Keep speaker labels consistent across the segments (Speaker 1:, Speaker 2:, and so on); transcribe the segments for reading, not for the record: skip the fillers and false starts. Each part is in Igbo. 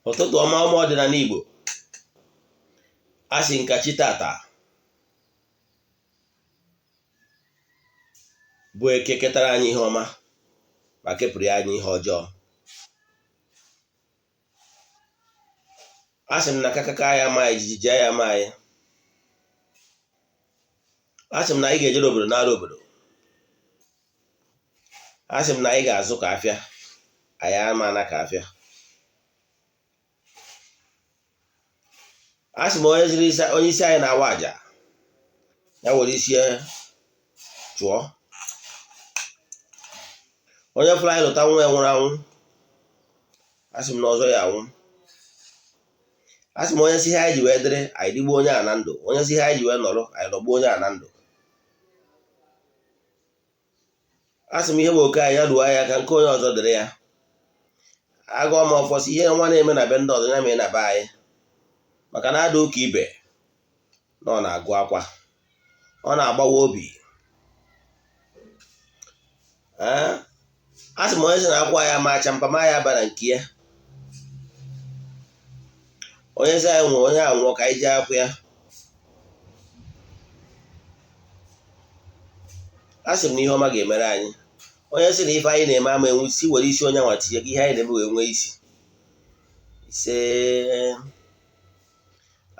Speaker 1: Ụtụtụ ọma, ọma ọdịnala Igbo. A sị nka chi tata bụ Eke ketara anyị ihe ọma ma kepụrụ ya anyị ihe ọjọọ. A sị m na kakaka ya ama anyị, jijiji ya ama anyị. A sị m na anyị ga-ejere obodo nara obodo. A sị m na anyị ga-azụ ka afịa, anyị ama ana ka afịa. A sị m onye ziri onye isi anyị na-awa aja ya were isi ya chụọ. Onye fụrụ anyị lụta nwa ya nwụrụ anwụ, a sị m na ọzọ ya anwụ. A sị m onye si ihe anyị ji wee dịrị anyị dịgbuo onye a na ndụ, onye si ihe anyị ji wee nọrọ anyị nọgbuo onye a na ndụ. A sị m ihe bụ oke anyị ya ruo anyị aka, nke onye ọzọ dịrị ya. Agọọ m ọfọ sị ihe nwa na-eme na be ndị ọzọ ya mee na be anyị, maka na ada ụka ibe na ọ na-agụ akwa, ọ na-agbawa obi. Ee, a sị m onye sị na akwa ya ma acha mpa ma ya bara nke ya, onye sị anyị nwụọ onye a nwụọ ka anyị jee akwụ ya. A sị m na ihe ọma ga-emere anyị. Onye sị na ife anyị na-eme ama enwe isi, were isi onye nwa tinye ka ihe anyị na-eme wee nwee isi. Ise.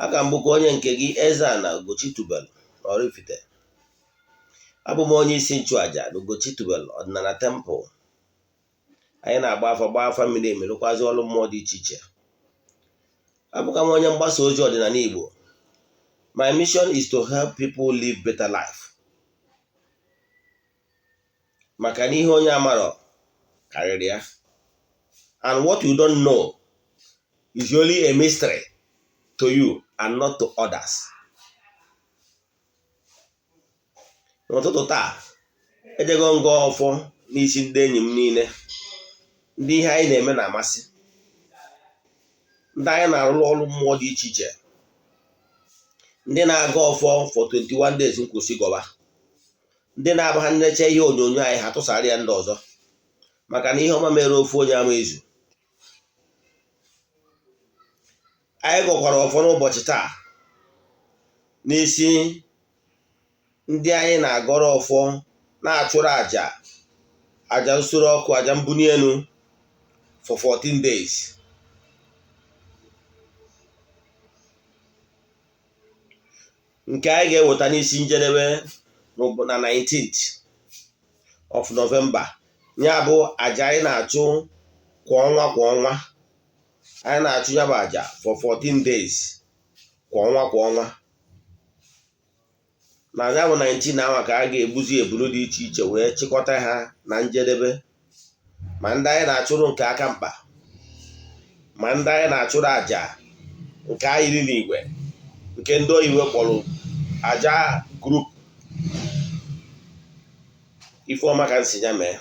Speaker 1: Aka m bụkwa onye nke gị, Eze-Ana Ugochi tubelu na Oraifite. Abụ m onye isi nchụaja na Ugochi tubelu ọdịnala temple. Anyị na-agba afa, gbaa afa miri emi, rụkwazi ọrụ mmụọ dị iche iche. Abụkwa m onye mgbasa ozi ọdịnala Igbo. My mission is to help people live better life. Maka na ihe onye amarọ karịrị ya. And what you don't know is only a mystery to you and not to others. N'ụtụtụ taa, ejego m gọọ ọfọ n'isi ndị enyi m niile, ndị ihe anyị na-eme na-amasị, ndị anyị na-arụrụ ọrụ mmụọ dị iche iche, ndị na-agọ ọfọ for 21 days nkwụsị gọba, ndị na-aba ha nneche ihe onyonyo anyị ha tụsara ya ndị ọzọ, maka na ihe ọma mere ofu onye ama ezu. Anyị gọkwara ọfọ n'ụbọchị taa n'isi ndị anyị na-agọrọ ọfọ, na-achụrụ àjà, àjà nsure ọkụ, àjà mbuni elu for 14 days. Nke anyị ga-eweta n'isi njedebe na 19th of November. Ya bụ àjà anyị na-achụ kwa ọnwa kwa ọnwa. Anyị na-achụ ya bụ àjà for 14 days kwa ọnwa kwa ọnwa. Na ya bụ 19 ahụ ka a ga-egbuzi ebulu dị iche iche wee chịkọta ha na njedebe, ma ndị anyị na-achụrụ nke aka mkpa, ma ndị anyị na-achụrụ àjà nke ayiri n'igwe, nke ndị oyibo kpọrọ àjà group. Ifeọma ka nsi ya mee.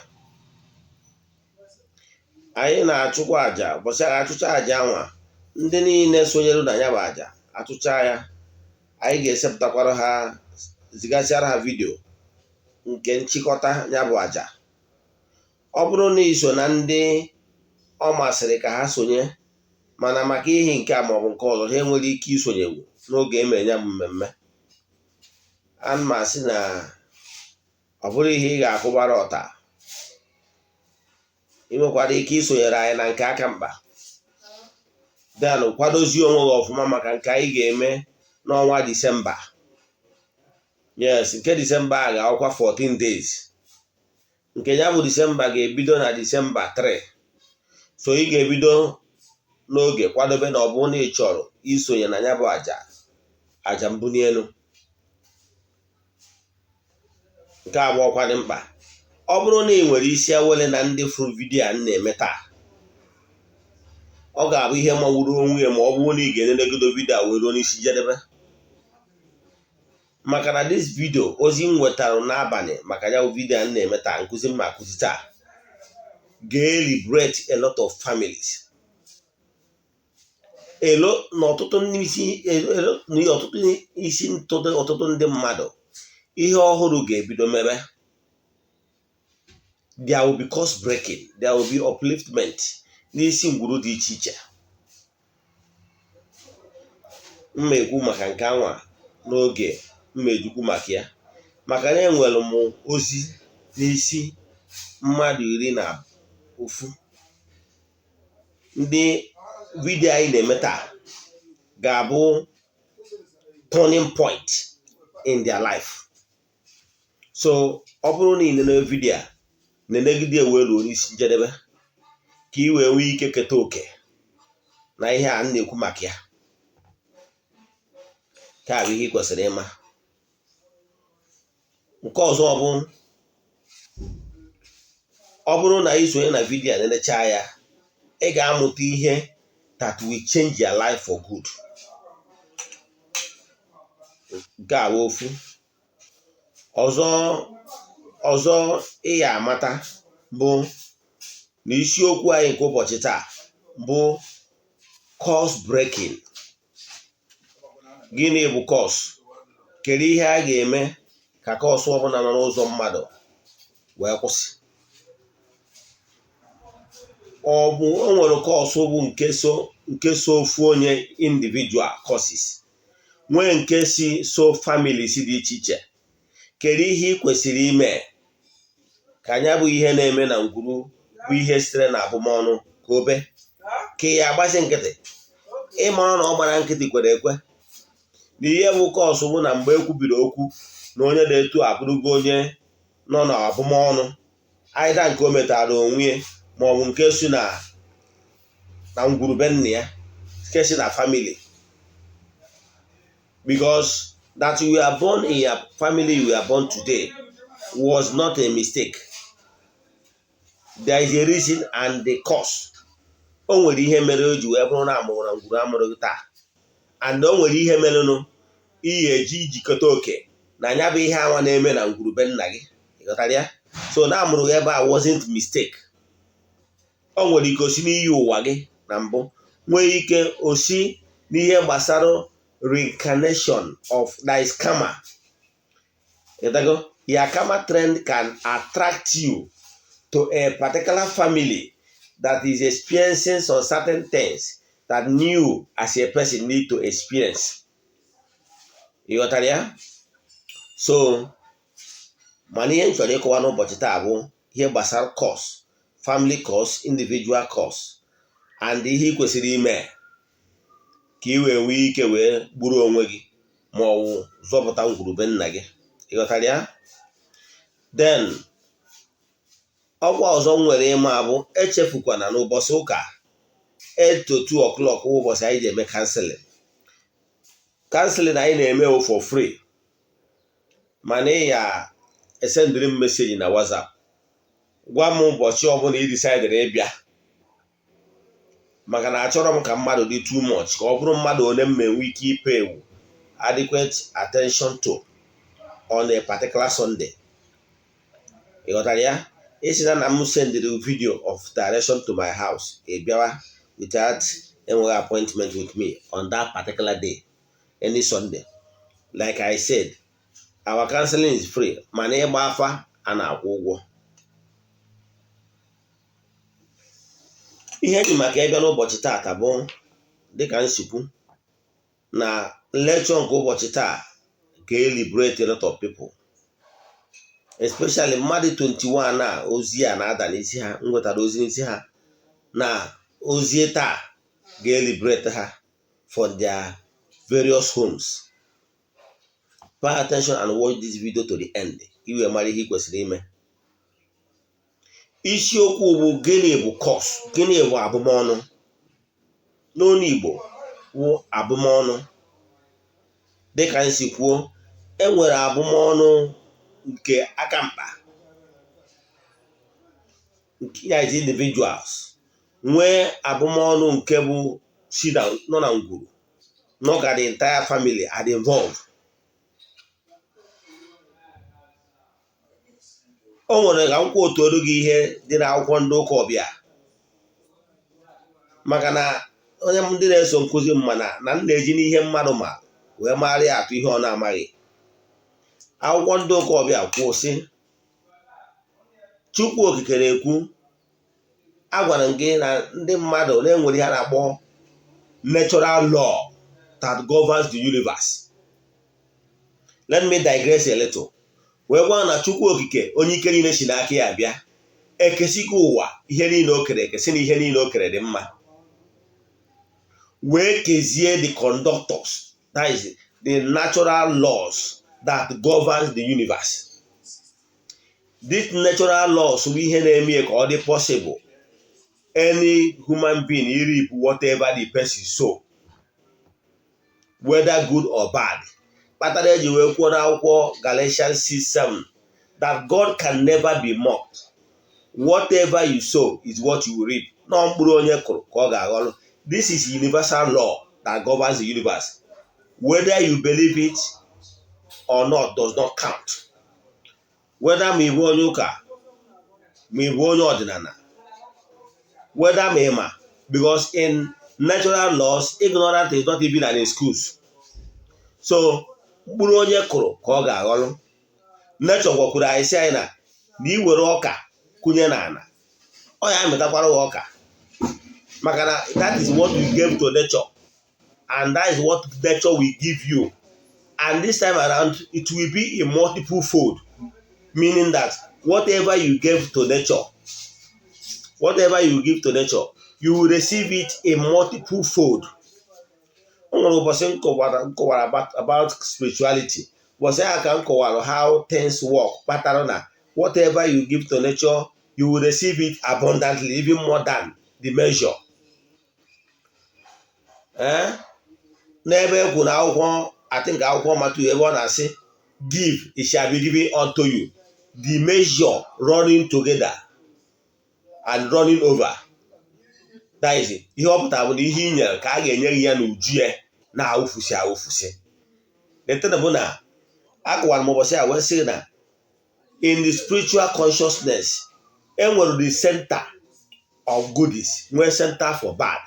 Speaker 1: Anyị na-achụkwa àjà ụbọchị a achụcha àjà anwa, ndị niile sonyere na ya bụ àjà achụcha ya, anyị ga-esepụtakwara ha, zigasịara ha vidio nke nchịkọta ya bụ àjà. Ọ bụrụ na iso na ndị ọ masịrị ka ha sonye, mana maka ihi nke a maọbụ nke ọzọ ha enwere ike isonyewu n'oge emere ya bụ mmemme, ana m asị na ọ bụrụ ihe ị ga-akwụbara ọta, ị nwekwara ike isonyere anyị na nke aka mkpa. Then kwadozie onwe gị ọfụma maka nke anyị ga-eme n'ọnwa Disemba. Yes, nke Disemba a ga-akwụkwa 14 days. Nke ya bụ Disemba ga-ebido na Disemba 3. So ị ga-ebido n'oge kwadobe na ọ bụrụ na ị chọrọ isonye na ya bụ àjà, àjà mbuni elu. Nke abụọ kwa dị mkpa, ọ bụrụ na ị nwere isi awele na ndị fụrụ vidiyo a na-eme taa, ọ ga-abụ ihe mawuru onwe ya ma ọ bụrụ na ị ga-enenegodo vidiyo a wee ruo n'isi njedebe, maka na this video ozi m nwetara n'abalị maka ya bụ vidiyo a na-eme taa, nkụzi m akụzi taa ga-liberate a lot of families, elo na ọtụtụ isi ọtụtụ isi ntụtụ ọtụtụ ndị mmadụ. Ihe ọhụrụ ga-ebido mebe. There will be curse breaking, there will be upliftment n'isi ngwuru dị iche iche. Mma ekwu maka nke anwa n'oge mma ejikwu maka ya, maka na enwere m ozi n'isi mmadụ 11 ndị video anyị na-eme taa ga-abụ turning point in their life. So ọ bụrụ na ị nene video a, nenegide wee ruo n'isi njedebe ka ị wee nwee ike keta oke na ihe a m na-ekwu maka ya. Nke a bụ ihe ị kwesịrị ịma. Nke ọzọ bụ, ọ bụrụ na ị sonye na video a, nenecha ya, ị ga-amụta ihe that will change your life for good. Nke a bụ ofu. Ọzọ ị ya amata bụ na isiokwu anyị nke ụbọchị taa bụ curse breaking. Gịnị bụ curse? Kedu ihe a ga-eme ka curse ọbụla nọ n'ụzọ mmadụ wee kwụsị? Ọ bụ o nwere curse bụ nke so ofu onye, individual curses, nwee nke si so families dị iche iche. Kedu ihe ị kwesịrị ime ka anya bụ ihe na-eme na ngwuru bụ ihe sitere na abụmọnụ ka obe ka ya agbazi nkịtị? Ịmara na ọ gbara nkịtị kwere ekwe na ihe bụ curse bụ na mgbe e kwubiri okwu na onye na-etu abụrụgo onye nọ na abụmọnụ aịda nke o metara onwe ya, ma ọ bụ nke si na ngwurube nna ya, nke si na family, because that you were born in your family you were born today was not a mistake. There is a reason and the cause. O nwere ihe mere o ji wee bụrụ na amụrụ na ngwuru amụrụ gị taa, and o nwere ihe merenụ iyi eji ijikọta oke na ya bụ ihe anwa na-eme na ngwurube nna gị. Ịghọtara ya? So na amụrụ gị ebe a wasn't mistake. O nwere ike osi n'iyi ụwa gị na mbụ, nwee ike osi n'ihe gbasara reincarnation of, that is, karma. Ịghọtago? Your karma trend can attract you to a particular family that is experiencing some certain things that you as a person need to experience. Ịghọtara ya? So mana ihe m chọrọ ịkọwa n'ụbọchị taa bụ ihe gbasara curse, family curse, individual curse, and ihe ị kwesịrị ime ka ị wee nwee ike wee gburu onwe gị ma ọ wụ zọpụta ngwurube nna gị. Ịghọtara ya? Then ọkwa ọzọ m nwere ịma bụ, echefukwana n'ụbọchị ụka 8 to 2 o'clock, ụbọchị anyị ji eme counseling. Counseling anyị na-eme wụ for free, mana ị ya esendịrị m message na WhatsApp, gwa m ụbọchị ọbụla ị decidere ịbịa, maka na achọrọ m ka mmadụ dị too much, ka ọ bụrụ mmadụ ole m enwe ike ipe ewu adequate attention to on a particular Sunday. Ị ghọtara ya? Isi na na m sendịrị video of direction to my house, ị bịawa without enweghị appointment with me on that particular day, any Sunday. Like I said, our counseling is free, mana ịgba afa a na-akwụ ụgwọ. Ihe eji maka ịbịa n'ụbọchị taata bụ, dịka nsikwu na lecture nke ụbọchị taa ga-eliberate a lot of people, especially mmadụ 21 a ozi a na-ada n'isi ha. M nwetara ozi n'isi ha na ozi taa ga-eliberate ha for their various homes. Pay attention and watch this video to the end, iwe mara ihe ị kwesịrị ime. Isiokwu bụ, gịnị bụ curse? Gịnị bụ abụmọnụ? N'onu Igbo wụ abụmọnụ. Dịka m si kwuo, enwere abụmọnụ nke aka mkpa, nke ya is individuals, nwee abụmọnụ nke bụ si nọ na ngwuru, nọ ka the entire family are involved. O nwere ka m kwuo gị ihe dị n'akwụkwọ ndị ụka ọbịa, maka na onye ndị na-eso nkụzi m mana na m na-eji n'ihe mmadụ ma wee mara ya atụ ihe ọ na-amaghị. Akwụkwọ ndị ụka ọbịa kwuo sị, Chukwu Okike na-ekwu, agwara m gị na ndị mmadụ na-enwere ihe a na-akpọ natural law. that governs the universe. Let me digress a little wee gwa na Chukwu Okike, onye ike niile si n'aka ya bịa, ekesigo ụwa, ihe niile o kere eke, si na ihe niile o kere dị mma, wee kezie the conductors, that is the natural laws that governs the universe. These natural laws bụ ihe na-eme ka ọ dị possible any human being reap whatever the person sow, whether good or bad. Kpatara eji wee kwuo n'akwụkwọ Galatians 6:7 that God can never be mocked. Whatever you sow is what you will reap. Nọ mkpụrụ onye kụrụ ka ọ ga-aghọrọ. This is universal law that governs the universe. Whether you believe it or not does not count. Whether ma ị bụ onye ụka, ma ị bụ onye ọdịnala, whether ma ị ma, because in natural laws, ignorance is not even an excuse. So mkpụrụ onye kụrụ ka ọ ga-aghọrọ. Nature gwakwuru anyị sị anyị na ị were ọka kụnye n'ala, ọ ya amịtakwara ya ọka, maka na that is what you gave to nature and that is what nature will give you. And this time around, it will be in multiple fold, meaning that whatever you gave to nature, whatever you give to nature, you will receive it in multiple fold. O nwere ụbọchị m kọwara about spirituality. Ụbọchị ahụ ka m kọwara how things work, kpatara na whatever you give to nature, you will receive it abundantly, even more than the measure. Ee, n'ebe ekwu na akwụkwọ, I think akwụkwọ Matthew, ebe ọ na-asị, "Give, it shall be given unto you, the measure running together and running over." That is, ihe ọ pụtara bụ na ihe i nyere ka a ga-enye gị ya n'uju ya na-awụfusi awụfusi. The thing bụ na akọwara m ụbọchị a wee sị na in the spiritual consciousness, enwere the center of goodies, nwee center for bad.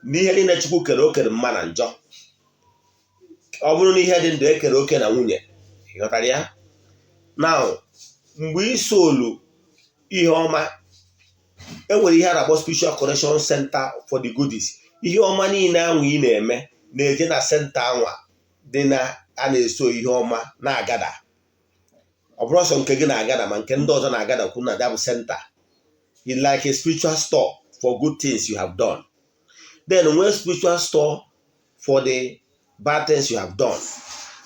Speaker 1: N'ihe niile Chukwu kere, o kere mma na njọ. Ọ bụrụ na ihe dị ndụ, ekere oke na nwunye. Ịghọtara ya? Now, mgbe isolu ihe ọma, enwere ihe a na-akpọ spiritual correction center for the goodies. Ihe ọma niile ahụ ị na-eme na-eje na center anwa dị na a na-eso ihe ọma na-agada. Ọ bụrụ sọ nke gị na-agada, ma nke ndị ọzọ na-agada kwu na that bụ center. It's like a spiritual store for good things you have done. Then nwee spiritual store for the bad things you have done.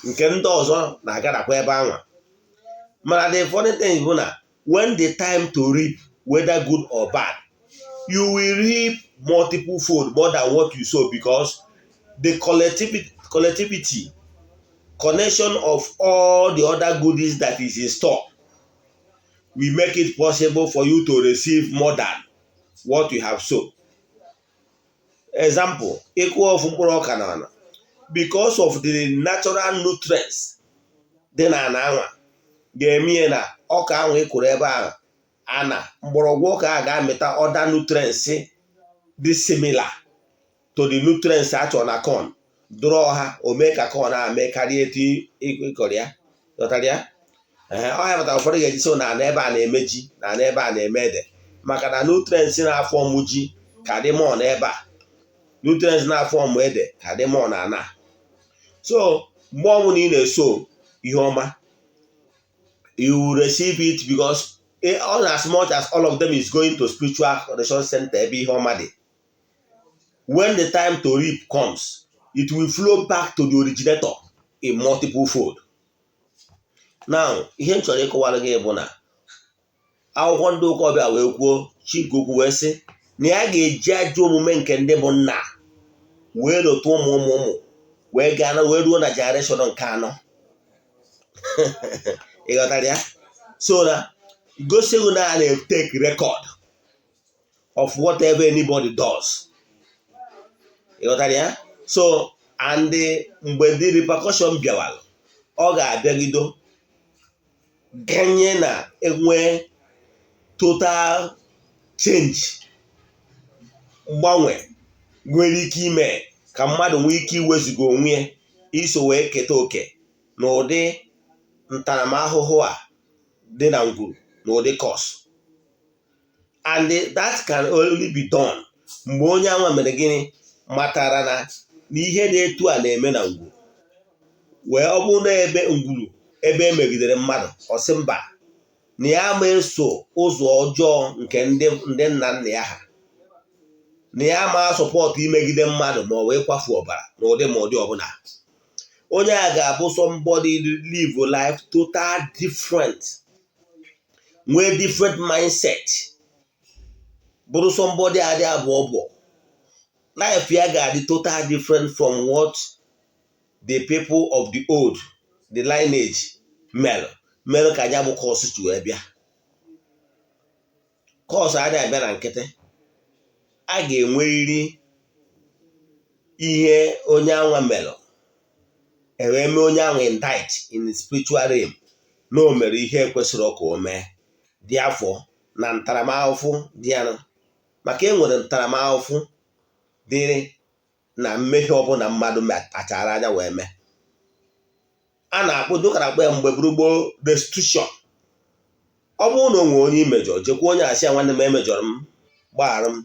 Speaker 1: Nke ndị ọzọ na-agadakwa ebe anwa. Mana the funny thing bụ na when the time to reap, whether good or bad, you will reap multiple fold more than what you sow, because the collectivity connection of all the other goodies that is in store will make it possible for you to receive more than what you have sown. Example, ịkụ ofu mkpụrụ ọka na ala, because of the natural nutrients dị na ana anwa, ga-eme na ọka ahụ ị kụrụ ebe ahụ, ana mgbọrọgwụ ọka a ga-amịta other nutrients dị similar to the nutrients a chọrọ na corn, dụrọ ha o mee ka corn a mee karịa etu ịkọrọ ya. Ghọtara ya? Ee, ọ ya pụtara ụfọdụ ga-eji so na ana ebe a na-eme ji, na ana ebe a na-eme ede, maka na nutrients na-afọ ọmụ ji ka dị mọ n'ebe a, nutrients na-afọ ọmụ ede ka dị mọ na ana. So mgbe ọbụla ị na-eso ihe ọma, you will receive it, because all as much as all of them is going to spiritual correction center ebe ihe ọma dị, when the time to reap comes, it will flow back to the originator in multiple fold. Now, ihe m chọrọ ịkọwara gị bụ na akwụkwọ ndị ụka ọbịa wee kwuo, chi nke ukwu wee sị na ya ga-eji ajọ omume nke ndị bụ nna wee lota ụmụ ụmụ ụmụ, wee gaa wee ruo na generation nke anọ. Ị ghọtara ya? So na gosi na a na-take record of whatever anybody does. Ị ghọtara ya? So and mgbe the repercussion bịawara, ọ ga-abịagido ganye na enwe total change, mgbanwe nwere ike ime ka mmadụ nwee ike iwezuga onwe ya iso wee keta oke n'ụdị ntaramahụhụ a dị na ngwuru, n'ụdị curse. And that can only be done mgbe onye anwa mere gịnị? Matara na Na ihe dị etu a na-eme na ngwuru wee ọ bụrụ na ebe ngwuru ebe e megidere mmadụ, ọ sị mba, na ya ma eso ụzọ ọjọọ nke ndị nna nna ya ha, na ya ma support imegide mmadụ ma ọ bụ ịkwafu ọbara n'ụdị ma ụdị ọbụla. Onye a ga-abụ somebody live life total different, nwee different mindset, bụrụ somebody adị abụọ bụ life ya ga-adị total different from what the people of the old, the lineage mere mere ka ya bụ curse ji wee bịa. Curse adịghị abịa na nkịtị. A ga-enwerịrị ihe onye anwa mere ewee mee onye ahụ indict in the spiritual realm na o mere ihe kwesịrị ka o mee dị afọ na ntaramahụhụ dị ya, maka e nwere ntaramahụhụ dịrị na mmehie ọbụla mmadụ kpachara anya wee mee. A na-akpọ dịka na-akpọ ya mgbe gboo restitution. Ọ bụrụ na o nwee onye imejọ, jekwa onye asị ya, "Nwanne m, emejọrọ m, gbaghara m."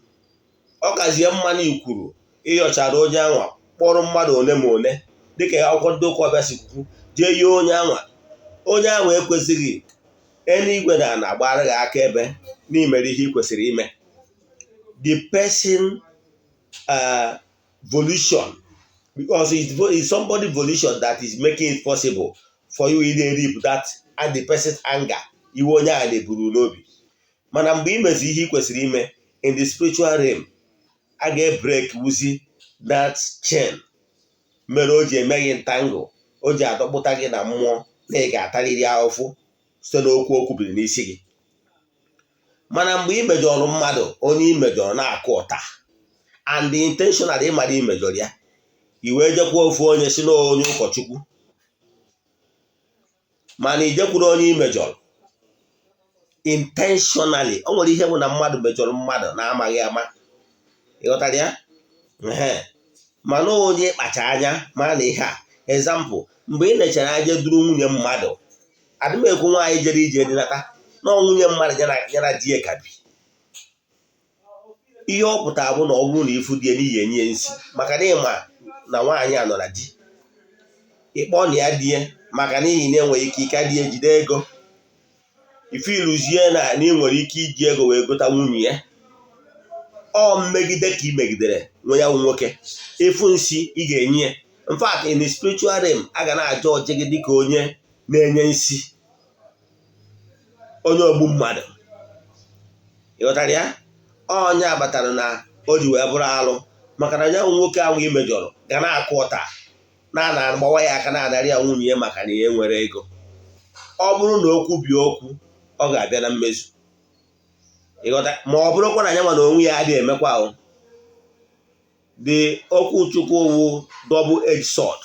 Speaker 1: Ọ kazie mma na ikwuru ịyọchara onye anwa, kpọrọ mmadụ one ma one dịka akwụkwọ ndị ụka ọbịa si kwu, jee yie onye anwa. Onye ahụ ekwesịghị eluigwe na ana agbara gị aka ebe n'imere ihe ị kwesịrị ime. The person volition, because it's somebody volition that is making it possible for you to reap that and the person's anger, iwe onye ahụ na-eburu n'obi. Mana mgbe ị mezi ihe ị kwesịrị ime in the spiritual realm, a ga-ebreak wuzi that chain mere o ji eme gị entangle, o ji adọkpụta gị na mmụọ na ị ga-atarịrị ahụhụ site n'okwu o kwubiri n'isi gị. Mana mgbe ị mejọrọ mmadụ, onye ị mejọrọ na-akụ ụta and intentional, ịmara imejọrọ ya, i wee jekwa ofu onye si na onye ụkọchukwu, mana i jekwuru onye ị mejọrọ intentionally. O nwere ihe bụ na mmadụ mejọrọ mmadụ na-amaghị ama, ịghọtara ya? Mana onye kpacha anya mara na ihe a, example, mgbe ị lechara anya duru nwunye mmadụ, adị m ekwu nwaanyị jere ije dinata na nwunye mmadụ ya na di ya ka bi. Ihe ọ pụtara bụ na ọ bụrụ na ifu di ya n'ihi enye ya nsi, maka na ịma na nwaanyị a nọ na di, ịkpọ na ya di ya, maka n'ihi na enweghị ike ịka di ya jide ego, ife iluzie na ị nwere ike iji ego wee gota nwunye ya. Ọ mmegide ka ị megidere nwe ya nwoke. Ịfụ nsi ị ga-enye ya. In fact, in the spiritual realm, a ga na-aja ọjị gị dịka onye na-enye nsi, onye ogbu mmadụ. Ịghọtara ya? Onye abatara na o ji wee bụrụ alụ, maka na ya nwoke ahụ ị mejọrọ ga na-akụ ọta na-ana agbawa ya aka na-adarị ya nwunye ya, maka na ya nwere ego. Ọ bụrụ na okwu bi okwu, ọ ga-abịa na mmezu. Ịghọta? Ma ọ bụrụkwa na ya nwa na onwe ya adịghị emekwa ahụ the okwu Chukwu wu double edged sword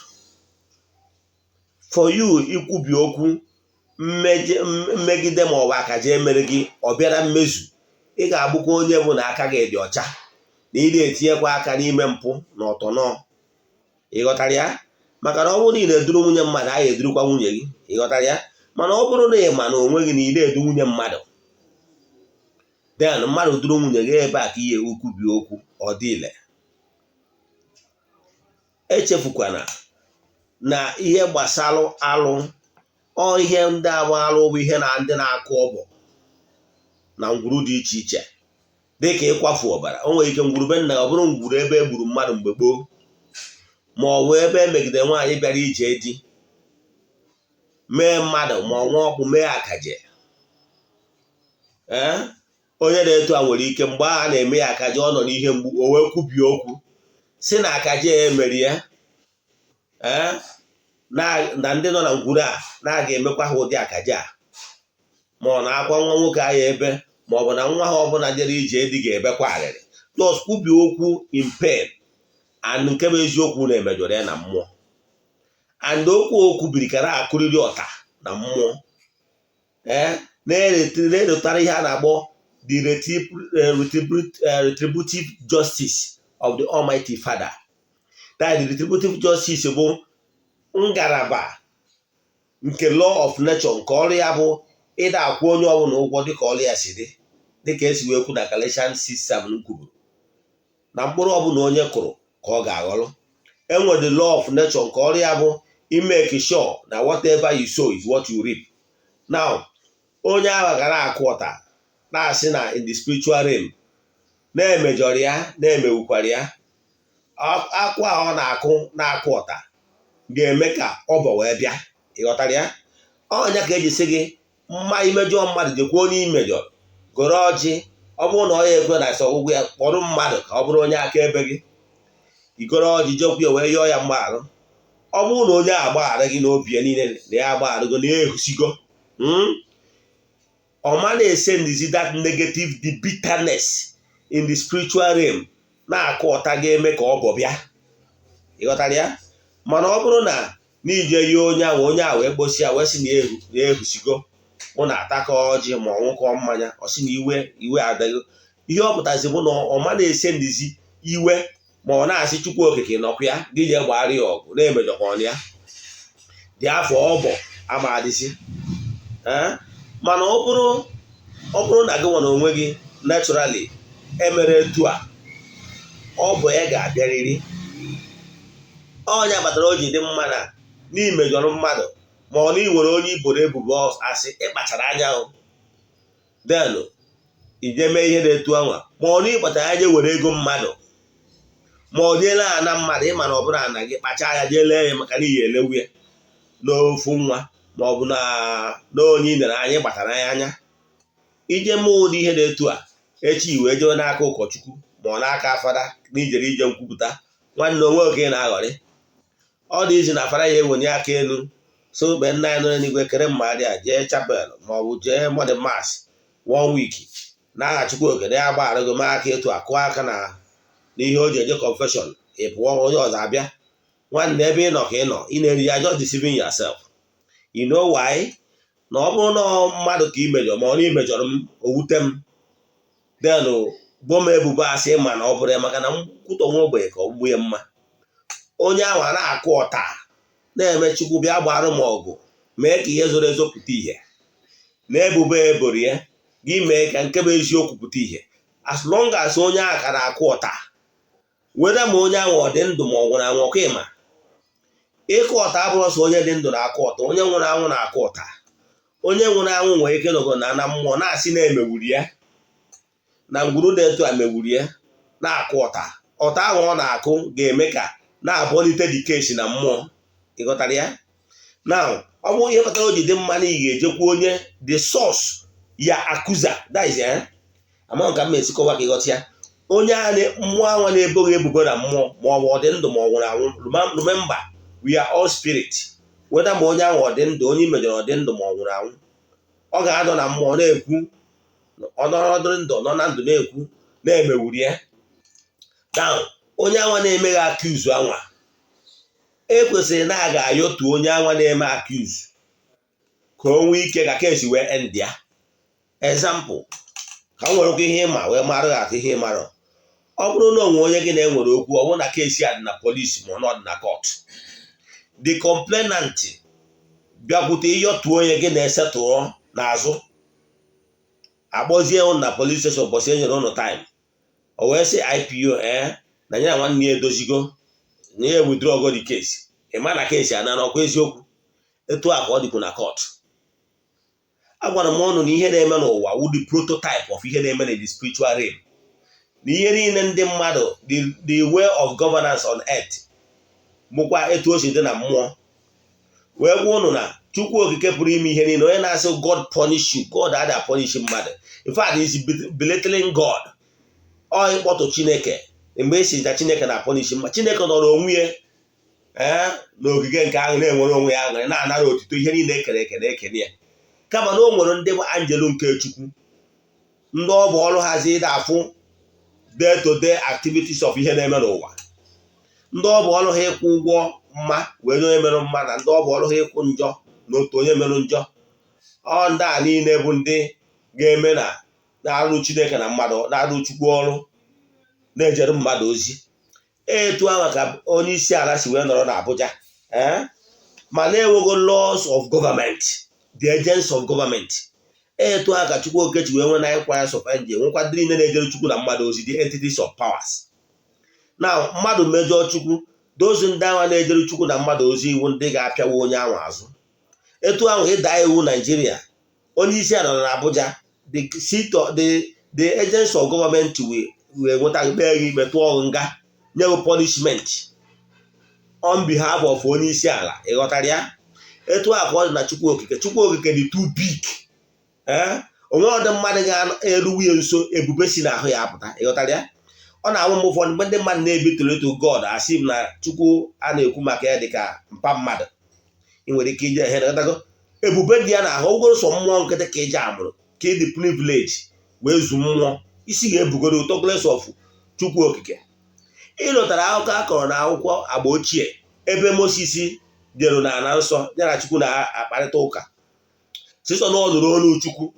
Speaker 1: for you. Ikwubi okwu mmegide ma ọ bụ akaja emere gị, ọ bịara mmezu, ị ga-abụkwa onye bụ na aka gị dị ọcha na ị na-etinyekwa aka n'ime mpụ na ọtọnọ. Ịghọtara ya? Maka na ọ bụrụ na ị na-eduru nwunye mmadụ, a ga-edurukwa nwunye gị. Ịghọtara ya? Mana ọ bụrụ na ị ma na onwe gị na ị na-edu nwunye mmadụ, then mmadụ duru nwunye gị, ebe a ka ihe ukwubi okwu ọ dịle. Echefukwana na ihe gbasara alụ, ọ ihe ndị abụ alụ bụ ihe na ndị na-akụ ọbọ na ngwuru dị iche iche, dịka ịkwafu ọbara. O nwere ike ngwurube nna ọ bụrụ ngwuru ebe e gburu mmadụ mgbe gboo, ma ọ bụ ebe e megidere nwaanyị bịara ije di, mee mmadụ ma ọ nwa ọkpụ, mee akaje. Ee, onye na-eto a nwere ike mgbe a na-eme ya akaje, ọ nọ n'ihe mgbu, o wee kwubie okwu si na akaje ya emeri ya, ee, na ndị nọ na ngwuru a na-aga emekwa ha ụdị akaje a, ma ọ na-akwa nwa nwoke ahụ ebe, ma ọ bụ na nwa ha ọbụla jere ije dị ga-ebekwa arịrị, just kwubie okwu in pain. And nke bụ eziokwu na-emejọrọ ya na mmụọ, and okwu o kwubiri ka na-akụrịrị ọta na mmụọ, ee, na-erutara ihe a na-akpọ the retributive justice of the Almighty Father. That the retributive justice bụ ngalaba nke law of nature, nke ọrụ ya bụ ịda akwụ onye ọbụla ụgwọ dịka ọrụ ya si dị, dịka esi wee kwu na Galatians 6:7 kwuru na mkpụrụ ọbụla onye kụrụ ka ọ ga-aghọrọ. Enwere the law of nature, nke ọrụ ya bụ imake sure na whatever you sow is what you reap. Now, onye ahụ gara akụ ọta na-asị na in the spiritual realm na-emejọrọ ya, na-emewukwara ya, akwa ọ na-akụ na-akụ ọta ga-eme ka ọbọ wee bịa. Ịghọtara ya? Ọnya ka eji sị gị mma imejọ mmadụ, jekwa onye imejọrọ goro ọjị. Ọ bụrụ na ọ ya ekwe na ọgwụgwụ ya, kpọrọ mmadụ ka ọ bụrụ onye akaebe gị, igoro ọjị, jekwu ya wee yọọ ya mgbaghara. Ọ bụrụ na onye a agbaghara gị n'obi ya niile na ya agbagharịgo na ya ehusigo, ọ ma na-esendizi that negative, the bitterness in the spiritual realm na-akụ ọta ga-eme ka ọ bọ bịa. Ịghọtara ya? Mana ọ bụrụ na n'ije yie onye ahụ, onye ahụ wee gbosi ya wee sị na ehusigo, mụ na-atakọ ọjị ma ọ nwụkọ mmanya, ọ sị na iwe iwe adịghị, ihe ọ pụtazi bụ na ọ ma na-esendizi iwe, ma ọ na-asị Chukwu Okike nọkwa ya, gị jee gbara ya ọgụ na-emejọkwa ya dị afọ ọbọ ama adịsị. Mana ọ bụrụ na gị nwere onwe gị naturally emere etu a, ọ bụ ya ga-abịarịrị. Ọnya kpatara o ji dị mma na n'imejọrọ mmadụ, ma ọ na ị nwere onye iboro ebubo asị, ịkpachara anya then ije mee ihe na-etu anwa, ma ọ na ịkpachara anya were ego mmadụ, ma ọ jeele ana mmadụ, ịma na ọ bụrụ ana gị, kpachaa anya jee lee ya, maka na iyi elewu ya n'ofu nwa, ma ọ bụ na onye ị nere anya kpachara ya anya ije mee ụdị ihe na-etu a, echi wee jewe n'aka ụkọchukwu ma ọ n'aka fada na ijere ije nkwupụta. Nwanne, onwe oge na-aghọrị ọ dị izi na fada ya ewenye aka elu so mgbe nna anyị nọ n'eluigwe kere mmadụ a, jee chapel ma ọ bụ jee morning mass one week n'aha Chukwu Okere ya gbaghara gị, mee aka etu a, kụọ aka na n'ihe o ji eje confession, ị pụọ, onye ọzọ abịa. Nwanne, ebe ị nọ ka ị nọ, ị na-eri ya, just deceiving yourself. You know why? Na ọ bụrụ na mmadụ ka ị mejọ, ma ọ na imejọrọ m, o wute m, then bo m ebubo asị, ma na ọ bụrụ ya, maka na nkwutọ nwa ogbenye ka ọ gbuo ya mma. Onye ahụ a na-akụ ọta na-eme, Chukwu bịa gbara m ọgụ, mee ka ihe zoro ezo pụta ìhè na ebubo eboro ya, gị mee ka nke bụ eziokwu pụta ìhè. As long as onye ahụ ka na-akụ ọta weda, ma onye ahụ ọ dị ndụ ma ọ nwụrụ anwụ, ọkwa ịma ịkụ ọta abụrụ sọ onye dị ndụ na-akụ ọta, onye nwụrụ anwụ na-akụ ọta. Onye nwụrụ anwụ nwere ike nọgọ na na mmụọ na-asị na-emewuri ya na ngwuru dị etu a mewuri ya, na-akụ ọta. Ọta ahụ ọ na-akụ ga-eme ka na-abọlite the case na mmụọ. Ịghọtara ya? Now, ọ bụrụ ihe kpatara o ji dị mma na ị ga-ejekwa onye the source ya accuser, that is, amaghị ka m esikọwa ka ịghọta ya, onye a mmụọ anwa na-eboghị ebubo na mmụọ, ma ọ bụ ọ dị ndụ ma ọ nwụrụ anwụ. Remember, we are all spirit. Whether ma onye ahụ ọ dị ndụ, onye imejọrọ ọ dị ndụ ma ọ nwụrụ anwụ, ọ ga-anọ na mmụọ na-ekwu, ọ nọrọ ndụ, nọ na ndụ na-ekwu na-emewuri ya. Now, onye anwa na-emeghe accuse anwa, ekwesịrị na a ga-ayọtu onye anwa na-eme accuse ka o nwee ike ka case wee end ya. Example, ka m nwere ihe ịma wee mara atụ ihe ịmara. Ọ bụrụ na onwe onye gị na-enwere okwu, ọ bụrụ na case a dị na police ma ọ nọ dị na court, the complainant bịakwute ịyọtu onye gị na-esetụrụ n'azụ, akpọzie ụnụ na police station ụbọchị e nyere ụnụ time, o wee sị IPO ee na ya na nwanne ya edozigo, na ya withdraw go the case. Ị ma na case ana n'ọkwa eziokwu. Etu a ka ọ dịkwu na court. Agwara m ọnụ na ihe na-eme n'ụwa wụ the prototype of ihe na-eme na the spiritual realm, na ihe niile ndị mmadụ, the way of governance on earth bụkwa etu o si dị na mmụọ. Wee gwa ụnụ na Chukwu Okike pụrụ ime ihe niile, onye na-asị God punish you, God ada punish mmadụ. In fact, is belittling God. Ọ ịkpọtụ Chineke mgbe esi na Chineke na punish mma. Chineke nọrọ onwe ya ee n'ogige nke ahụ na-enwere onwe ya aṅụrị, na-anara otito, ihe niile ekere eke na-ekene ya. Kama na o nwere ndị bụ anjelu nke Chukwu, ndị ọ bụ ọrụ hazi ịda afụ day to day activities of ihe na-eme n'ụwa, ndị ọ bụ ọrụ ha ịkwụ ụgwọ mma wee nye onye merụ mma, na ndị ọ bụ ọrụ ha ịkwụ njọ na otu onye merụ njọ. Ọ ndị a niile bụ ndị ga-eme na na-arụ Chineke na mmadụ, na-arụ Chukwu ọrụ, na-ejere mmadụ ozi. Etu ahụ ka onye isi ala si wee nọrọ n'Abuja, ee, ma na-enwego laws of government, the agents of government. Etu ahụ ka Chukwu Okechi wee nwee nine choirs of angel, nwekwa ndị niile na-ejere Chukwu na mmadụ ozi, the entities of powers. Now, mmadụ mejọọ Chukwu. Dozu ndị anwa na-ejere Chukwu na mmadụ ozi, iwu ndị ga-apịawa onye ahụ azụ. Etu ahụ ịda iwu Naijiria, onye isi ala nọ na Abuja, the seat of the agents of government wee nweta kpee gị ikpe, tụọ nga, nye gị punishment on behalf of onye isi ala. Ịghọtara ya? Etu a ka ọ dị na Chukwu Okike. Chukwu Okike dị too big. Ee, onwe ọdị mmadụ ga-eruwu ya nso, ebube si n'ahụ ya apụta. Ịghọtara ya? Ọ na-awụ mgbe ụfọdụ, mgbe ndị mmadụ na-ebitụrụ etu God asị m na Chukwu a na-ekwu maka ya dịka mpa mmadụ, ị nwere ike ije ehe ghọtago ebube dị ya n'ahụ. Ogoro sọ mmụọ nkịtị ka ije amụrụ ka ị dị privilege wee zu mmụọ isi ga-ebugoro ụtọ glass of Chukwu Okike. Ịlụtara akụkọ a kọrọ na akwụkwọ agba ochie, ebe Moses bịaru n'ala nsọ, ya na Chukwu na-akparịta ụka. Sisọ na ọ nụrụ olu Chukwu,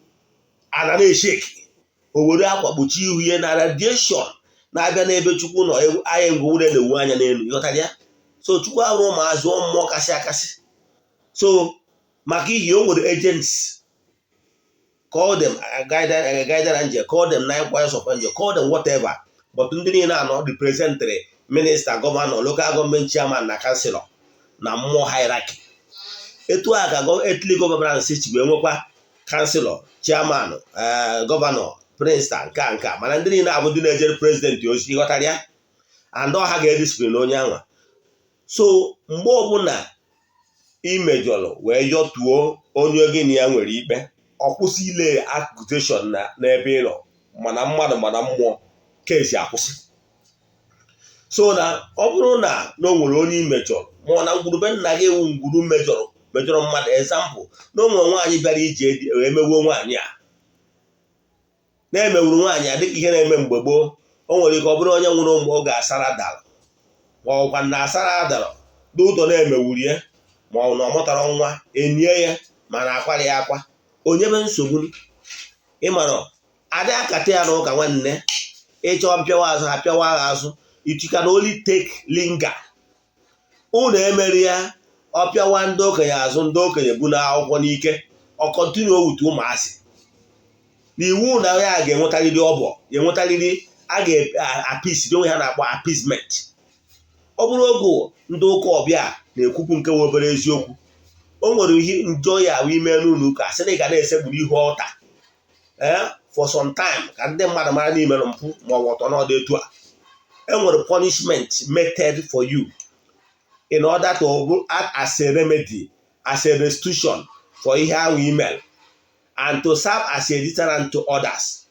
Speaker 1: ana na-eshake, o were akwa kpuchie ihu ya na radiation na-abịa n'ebe Chukwu nọ anya ngwure na-ewu anya n'elu. Ịghọtara ya? So Chukwu ahụrụ ụmụazụ mmụọ kasị akasị. So maka ihi o nwere agents, call them guardian angel, call them nine choirs of angel, call them whatever, but ndị niile anọ representịrị minister, governor, local government chairman na councillor na mmụọ hierarchy. Etu a ka earthly governance si wee nwekwa councillor, chairman, governor, prince, nke a nke a, mana ndị niile abụ ndị na-ejere president ozi. Ịghọtara ya? And ọha ga-ediscipline onye anwa. So mgbe ọbụla ị mejọrọ wee yọtuo onye gị na ya nwere ikpe, ọ kwụsị ile accusation na n'ebe ị nọ, mana mmadụ mana mmụọ kesi akwụsị. So na ọ bụrụ na o nwere onye ị mejọrọ, ma ọ na ngwurube nna gị ewu ngwuru mejọrọ mmadụ, example, na o nwere nwaanyị bịara ije wee mewuo nwaanyị a na-emewuru nwaanyị a, dịka ihe na-eme mgbe gboo, o nwere ike ọ bụrụ onye nwụrụ mgbe oge asara dara, ma ọkwa na asara dara n'ụtọ na-emewuru ya, ma ọ na ọ mụtara nwa, enie ya, mana akwara ya akwa onye be nsogbu. Ịmara adị akata ya n'ụka nwanne, ịchọ mpịawa azụ, ha pịawa agha azụ. It can only take linger. Unu emeri ya, ọ pịawa ndị okenye azụ, ndị okenye bu na akwụkwọ n'ike, ọ continue with ụmụazị n'iwu na ya ga-enwetarịrị ọbọ ya, enwetarịrị a ga-appease onwe ha na-akpọ appeasement. Ọ bụrụ oge ndị ụka ọbịa na-ekwupụ nke nwe obere eziokwu, o nwere ihe njọ ya ahụ ime n'ụlọ ụka, sị na ị ga na-esekpuru ihu ọta ee for some time ka ndị mmadụ mara n'ime mpụ ma ọ bụ ọtọ n'ọdụ. Etu a e nwere punishment method for you in order to act as a remedy, as a restitution for ihe ahụ email and to serve as a deterrent to others.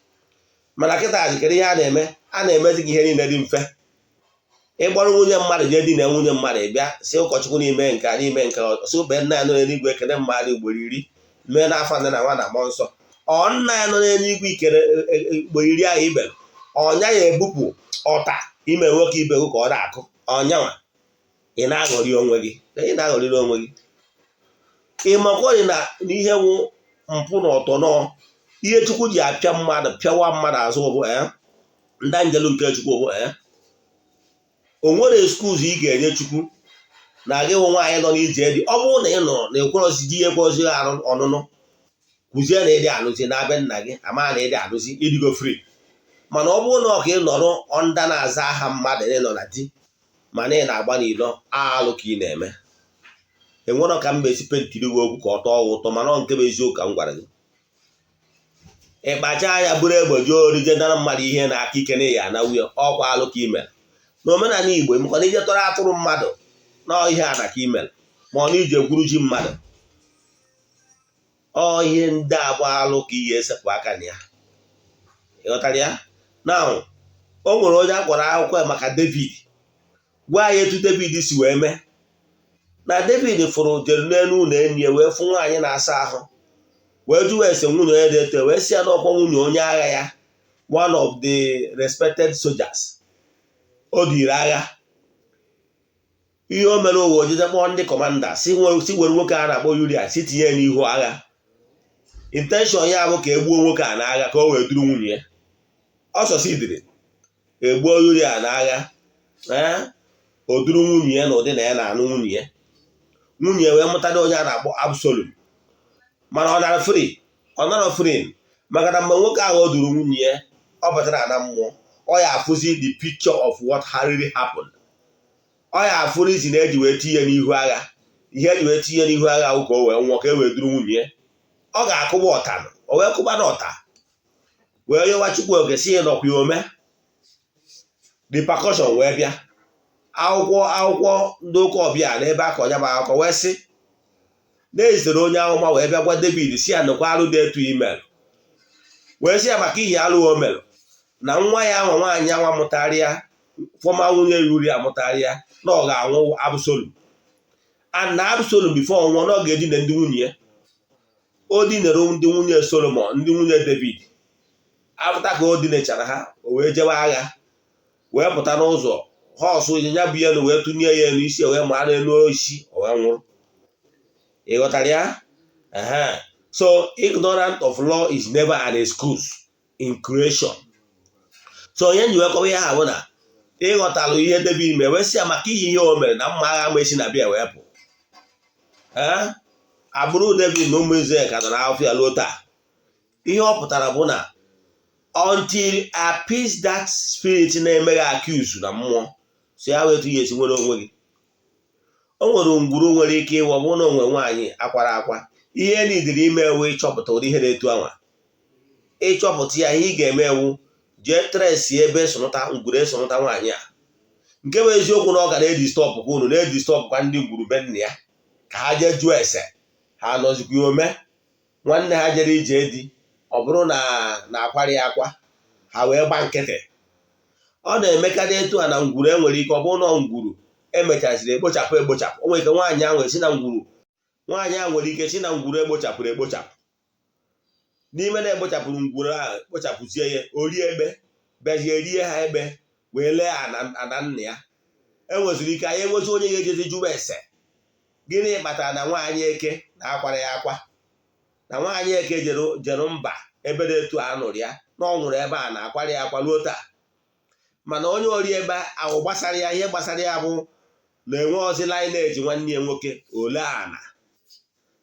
Speaker 1: Mana kịta jikere ihe a na-eme, a na-emezi gị ihe niile dị mfe. Ịgbara nwunye mmadụ jee di na nwunye mmadụ, bịa si ụkọchukwu n'ime nke a, n'ime nke si ube nna ya nọ n'eluigwe ekene mmadụ ugboro 10, mee n'afọ nne na nwa na mmụọ nsọ. Ọ nna ya nọ n'eluigwe ikere ugboro 10 ahụ ibere ọnya ya ebupụ ọta ime nwoke ibe gị ka ọ na-akụ ọnyanwa. Ị na-aghọrị onwe gị, ị na-aghọrịrị onwe gị. Ị makwọrị na n'ihe wụ mpụ na ọtọ nọ ihe Chukwu ji apịa mmadụ, pịawa mmadụ azụ bụ ndị anjelu nke Chukwu bụ o nwere excuse ị ga-enye Chukwu na gị hụ nwaanyị nọ n'ije dị. Ọ bụrụ na ị nọ na ekwerozi di ya, ekwerozi arụ ọnụnụ, kwụzie na ịdị alụzi na-abịa nna gị ama na ịdị alụzi, ịdịgo free. Mana ọ bụrụ na ọ ka ị nọrọ ọnda na-aza aha mmadụ na ị nọ na di, mana ị na-agba n'ilo, alụ ka ị na-eme. Enwerọ ka m esi pentiri gị okwu ka ọ tọọ ụtọ, mana ọ nke bụ eziokwu ka m gwara gị. Ịkpacha anya bụrụ egbe jee ori, jee nara mmadụ ihe na-aka ike na ya na nwunye, ọkwa alụ ka imere. N'omenala Igbo, mekwana ije tọrọ atụrụ mmadụ na ihe a na ka imere, ma ọ na ije gwuru ji mmadụ, ọ ihe ndị a bụ alụ ka ị ga-esepụ aka na ya. Ịghọtara ya? Na o nwere onye a kpọrọ akwụkwọ maka David, gwa ya etu David si wee mee. Na David fụrụ jere n'elu ụlọ enyi ya wee fụ nwaanyị na-asa ahụ, wee jụwa ese nwunye onye dị eto, wee sị ya n'ọkwa nwunye onye agha ya, one of the respected soldiers o diri agha. Ihe o mere, owe ojije kpọọ ndị commander si were nwoke a na-akpọ Uria si tinye ya n'ihu agha. Intention ya bụ ka e gbuo nwoke a n'agha ka o wee duru nwunye ya. Ọ sọsidiri egbuo Uria n'agha, ee, o duru nwunye ya na ụdị na ya na-anụ nwunye ya. Nwunye wee mụtara onye a na-akpọ Absalom. Mana ọ nara free, ọ nara free, maka na mgbe nwoke ahụ o duru nwunye ya, ọ batara na mmụọ, ọ ya afụzi the picture of what really happened. Ọ ya afụrụ isi na eji wee tinye n'ihu agha. Ihe eji wee tinye n'ihu agha ahụ ka o wee nwụọ, ka e wee duru nwunye ya. Ọ ga-akụba ọta, o wee kụba n'ọta, wee yọwa Chukwu oge si ya nọkwa ya ome repercussion wee bịa. Akwụkwọ ndị ụka ọbịa n'ebe aka ọnya bụ akụkọ wee sị na-ezitere onye amụma wee bịa gwa David, si ya nụkwa arụ dị etu email, wee sị ya maka ihe alụ o melụ na nwa ya anwa nwaanyị anwa mụtara ya, former nwunye ya Uri amụtara ya, na ọ ga-anwụ Absalom, and na Absalom before nwụọ na ọ ga-edina ndị nwunye ya. O dinere ndị nwunye Solomon, ndị nwunye David. After ka o dinechara ha, o wee jewe agha, wee pụta n'ụzọ, horse ịnyịnya bụ elu wee tụnye ya elu isi, wee maa n'elu isi, o wee nwụrụ. Ị ghọtara ya? Ehe. So ignorant of law is never an excuse in creation. So onye nji wee kọwa ihe ha bụ na ịghọtalụ ihe David mere, wee sị ya maka ihe o mere na mma agha ma esi na bịa wee pụ. Ee, agbụrụ David na ụmụ Israel ka nọ n'afọ ya ruo taa. Ihe ọ pụtara bụ na until appease that spirit na-emeghe accuse na mmụọ so ya wee ya esi nwere onwe gị. O nwere ngwuru nwere ike ịwụ, ọ bụrụ na onwe nwaanyị akwara akwa, ihe nidiri ime ewu ịchọpụta ụdị ihe na-etu anwa. Ịchọpụta ya, ihe ị ga-eme ewu jee trace ebe esonụta ngwuru esonụta nwaanyị a. Nke bụ eziokwu na ọ ga na-edisturb kwa unu, na-edisturb kwa ndị ngwuru be nna ya, ka ha jee jụọ ese ha nọzikwa ome nwanne ha jere ije di. Ọ bụrụ na na-akwara ya akwa, ha wee gba nkịtị. Ọ na-emekarị etu a na ngwuru. Enwere ike ọ bụrụ na ngwuru emechaziri ekpochapụ ekpochapụ. O nwere ike nwaanyị ahụ esi na ngwuru, nwaanyị ahụ nwere ike si na ngwuru ekpochapụrụ ekpochapụ. N'ime na-ekpochapụrụ ngwuru ahụ, ekpochapụzie ya, o rie ekpe, bịazie rie ha ekpe, wee lee ana nna ya. Enweziri ike anyị enwezi onye ga-ejezi jụwa ese gịnị kpatara na nwaanyị eke na-akwara ya akwa, na nwaanyị eke jere mba ebe dị etu a nụrụ ya na ọ nwụrụ ebe a na-akwara ya akwa ruo taa. Mana onye ori ebe ahụ gbasara ya, ihe gbasara ya bụ na enwe ozi lineage nwanne ya nwoke ole ana.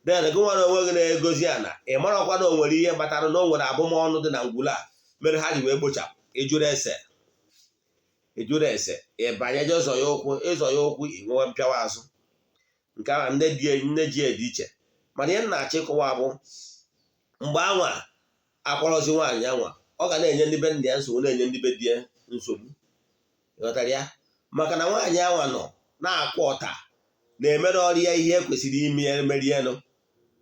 Speaker 1: Then gị nwere onwe gị na-egozi ana, ị marakwa na o nwere ihe kpatara na o nwere abụmọnụ dị na ngwuru a mere ha ji wee kpochapụ. Ịjụrụ ese, ịbanye je zọ ya ụkwụ, ịzọ ya ụkwụ, inwewe mpịawa azụ. Nke ahụ nne ji dị iche. Mana ihe m na-achọ ịkọwa bụ mgbe anwa akwarọzi nwaanyị anwa, ọ ga na-enye ndị be nna ya nsogbu, na-enye ndị be di ya nsogbu. Ịghọtara ya? Maka na nwaanyị anwa nọ na-akwa ọta na-emere ọrịa ihe kwesịrị ime emerienụ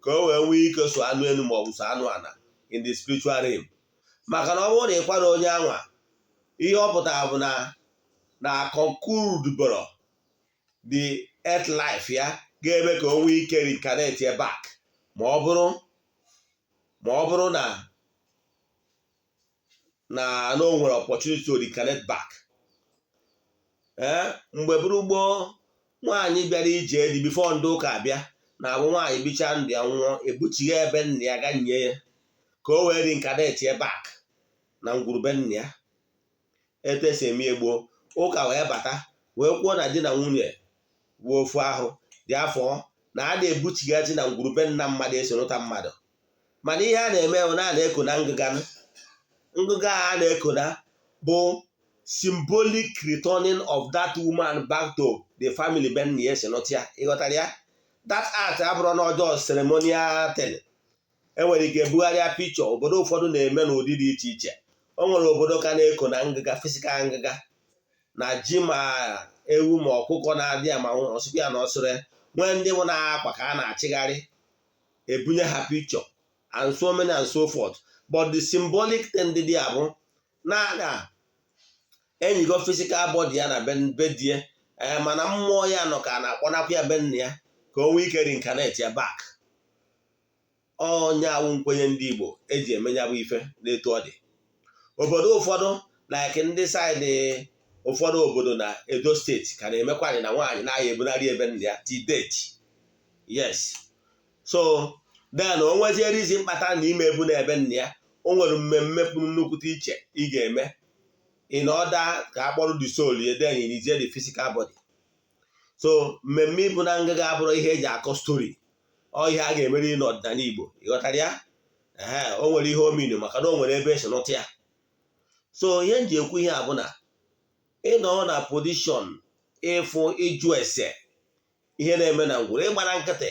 Speaker 1: ka o wee nwee ike so anụ elu ma ọ bụ so anụ ala in the spiritual realm. Maka na ọ bụrụ na ị kwara onye anwa, ihe ọ pụtara bụ na conclude bụrụ the earth life ya ga-eme ka o nwee ike reincarnate ya back, ma ọ bụrụ na o nwere opportunity to reincarnate back. Ee, mgbe bụrụ gboo, nwaanyị bịara ije dị before ndị ụka abịa, na-abụ nwaanyị bichaa ndụ ya nwụọ, ebuchigha ebe nna ya ga nye ya ka o wee reincarnate ya back na ngwurube nna ya. Etu esi eme gboo, ụka wee bata wee kwuo na di na nwunye bụ ofu ahụ dị afọ, na a na-ebuchighachi na ngwurube nna mmadụ esonụta mmadụ. Mana ihe a na-eme bụ na a na-eko na ngịga. Ngịga a na-eko na bụ symbolic returning of that woman back to the family be nna ya esi nụta ya. Ịghọtara ya? That act abụrụ na ọjọọ ceremonial thing. Enwere ike bugharịa picture. Obodo ụfọdụ na-eme n'ụdị dị iche iche. O nwere obodo ka na-eko na ngịga, physical ngịga, na ji ma ewu ma ọkụkọ na-adị ya ma ọsịkwa ya na ọsịrị. Nwee ndị bụ na-akwa ka a na-achịgharị ebunye ha picture and so many and so forth. But the symbolic thing dị dị abụ na enyigo physical body ya na be die, ee, mana mmụọ ya nọ ka a na-akpọnakwa ya be nna ya ka o nwee ike reincarnate ya back. Onye awụ nkwenye ndị Igbo eji eme ya bụ ife n'etu ọ dị. Obodo ụfọdụ, like ndị side ụfọdụ obodo na Edo Steeti, ka na-emekwarị na nwaanyị na-aya ebunarị ebe nna ya till date. Yes, so then o nwezie reason mkpata na ime ebu na ebe nna ya, o nwere mmemme pụrụ nnukwute iche ị ga-eme in order ka a kpọrọ the soul ya, then inizie the physical body. So mmemme ibu na ngịga abụrụ ihe eji akọ story. Ọ ihe a ga-emeri n'ọdịnala Igbo. Ịghọtara ya? Ee, o nwere ihe ominu maka na o nwere ebe esi nụta ya. So ihe m ji ekwu ihe a bụ na ịnọ na position Ịfụ ịjụ ese ihe na-eme na ngwuru, ịgbara nkịtị,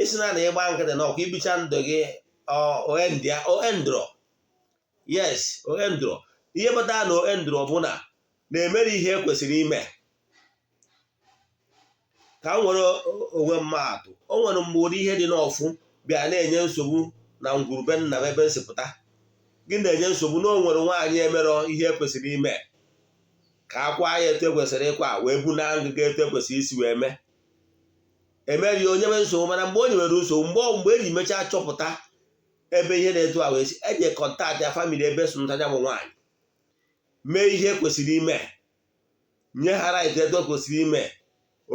Speaker 1: isi na ịgba nkịtị na ọkwa ibicha ndụ gị oendro. Yes, oendro. Ihe kpatara na oendro bụ na na-emere ihe ekwesịrị ime. Ka m nwere onwe mmaatụ, o nwere mgbe ụdị ihe dị n'ọfụ bịa na-enye nsogbu na ngwurube nna m ebe nsipụta gị na-enye nsogbu, na o nwere nwaanyị emerọ ihe ekwesịrị ime ka akwa ya etu ekwesịrị ịkwa wee bu na ngịga etu ekwesịrị isi wee mee. Emeghị onye nwere nsogbu, mana mgbe o nyewere nsogbu, mgbe eji mechaa chọpụta ebe ihe na-etu a wee si, eji contact ya family ebe so nta ya bụ nwaanyị, mee ihe kwesịrị ime, nye ha right etu kwesịrị ime,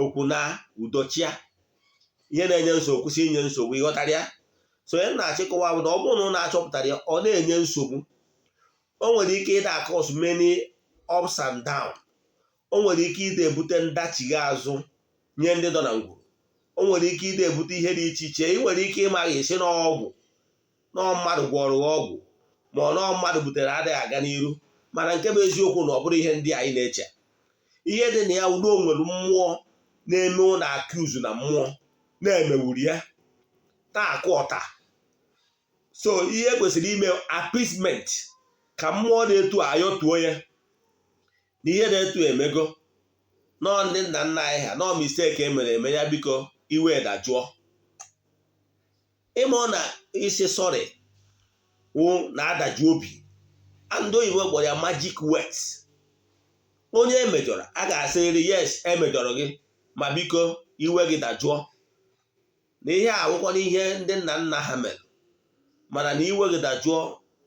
Speaker 1: okwu na udochia ihe na-enye nsogbu kwụsị inye nsogbu. Ịghọtara ya? So onye na-achịkọwa bụ na ọ bụrụ na ụlọ achọpụtara ya, ọ na-enye nsogbu. O nwere ike ịda cause many ups and down. O nwere ike ide ebute ndachigha azụ nye ndị nọ na ngwuru. O nwere ike ide ebute ihe dị iche iche. Ị nwere ike ịmaghị esi n'ọgwụ nọọ mmadụ gwọrọ ọgwụ, ma ọ nọọ mmadụ butere adịghị aga n'iru. Mana nke bụ eziokwu na ọ bụrụ ihe ndị anyị na-eche, ihe dị na ya udo nwere mmụọ na-eme ụlọ accuse na mmụọ na-emewuri ya na-akụ ọta. So ihe kwesịrị ime appeasement, ka mmụọ na-etu ayọtuo ya na ihe na-etu emego nọọ ndị nna nna anyị ha nọọ mistake emere eme ya, biko iwe dajụọ. Ịmụ na isi sorry wụ na-adaju obi. Ndị oyibo kpọrọ ya magic words. Onye emejọrọ, a ga-asịrịrị, "Yes, emejọrọ gị, ma biko iwe gị dajụọ," na ihe a awụkwa n'ihe ndị nna nna ha mere. Mana na iwe gị dajụọ,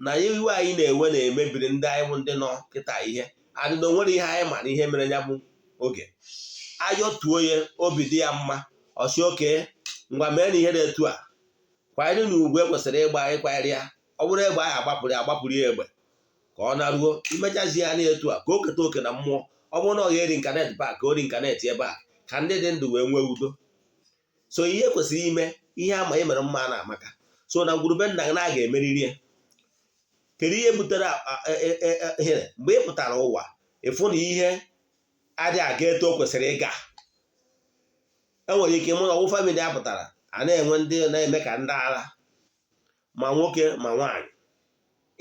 Speaker 1: na iwe anyị na-ewe na-emebiri ndị anyị bụ ndị nọ kịta ihe adị na onwere ihe anyị ma na ihe mere ya bụ oge ayọtuo ya, obi dị ya mma, ọsị oke ngwa mee na ihe na-etu a kwanyere na ugwu ekwesịrị ịgba ịkwanyere ya. Ọ bụrụ egbe ahụ agbapụrụ ya, agbapụrụ ya egbe ka ọ naruo imechazi ya na-etu a ka o keta oke na mmụọ. Ọ bụrụ na ọ ga-eri incarnate back, ka o reincarnate ebe a, ka ndị dị ndụ wee nwee udo. So ihe kwesịrị ime ihe ama e mere mma na amaka. So na ngwurube nna gị na a ga-emeriri ya. Kedu ihe butere ihe mgbe ị pụtara ụwa ịfụ na ihe adịghị aga etu o kwesịrị ịga? Enwere ike mụ na ọwụ family a pụtara a na-enwe ndị na-eme ka ndị agha, ma nwoke ma nwaanyị.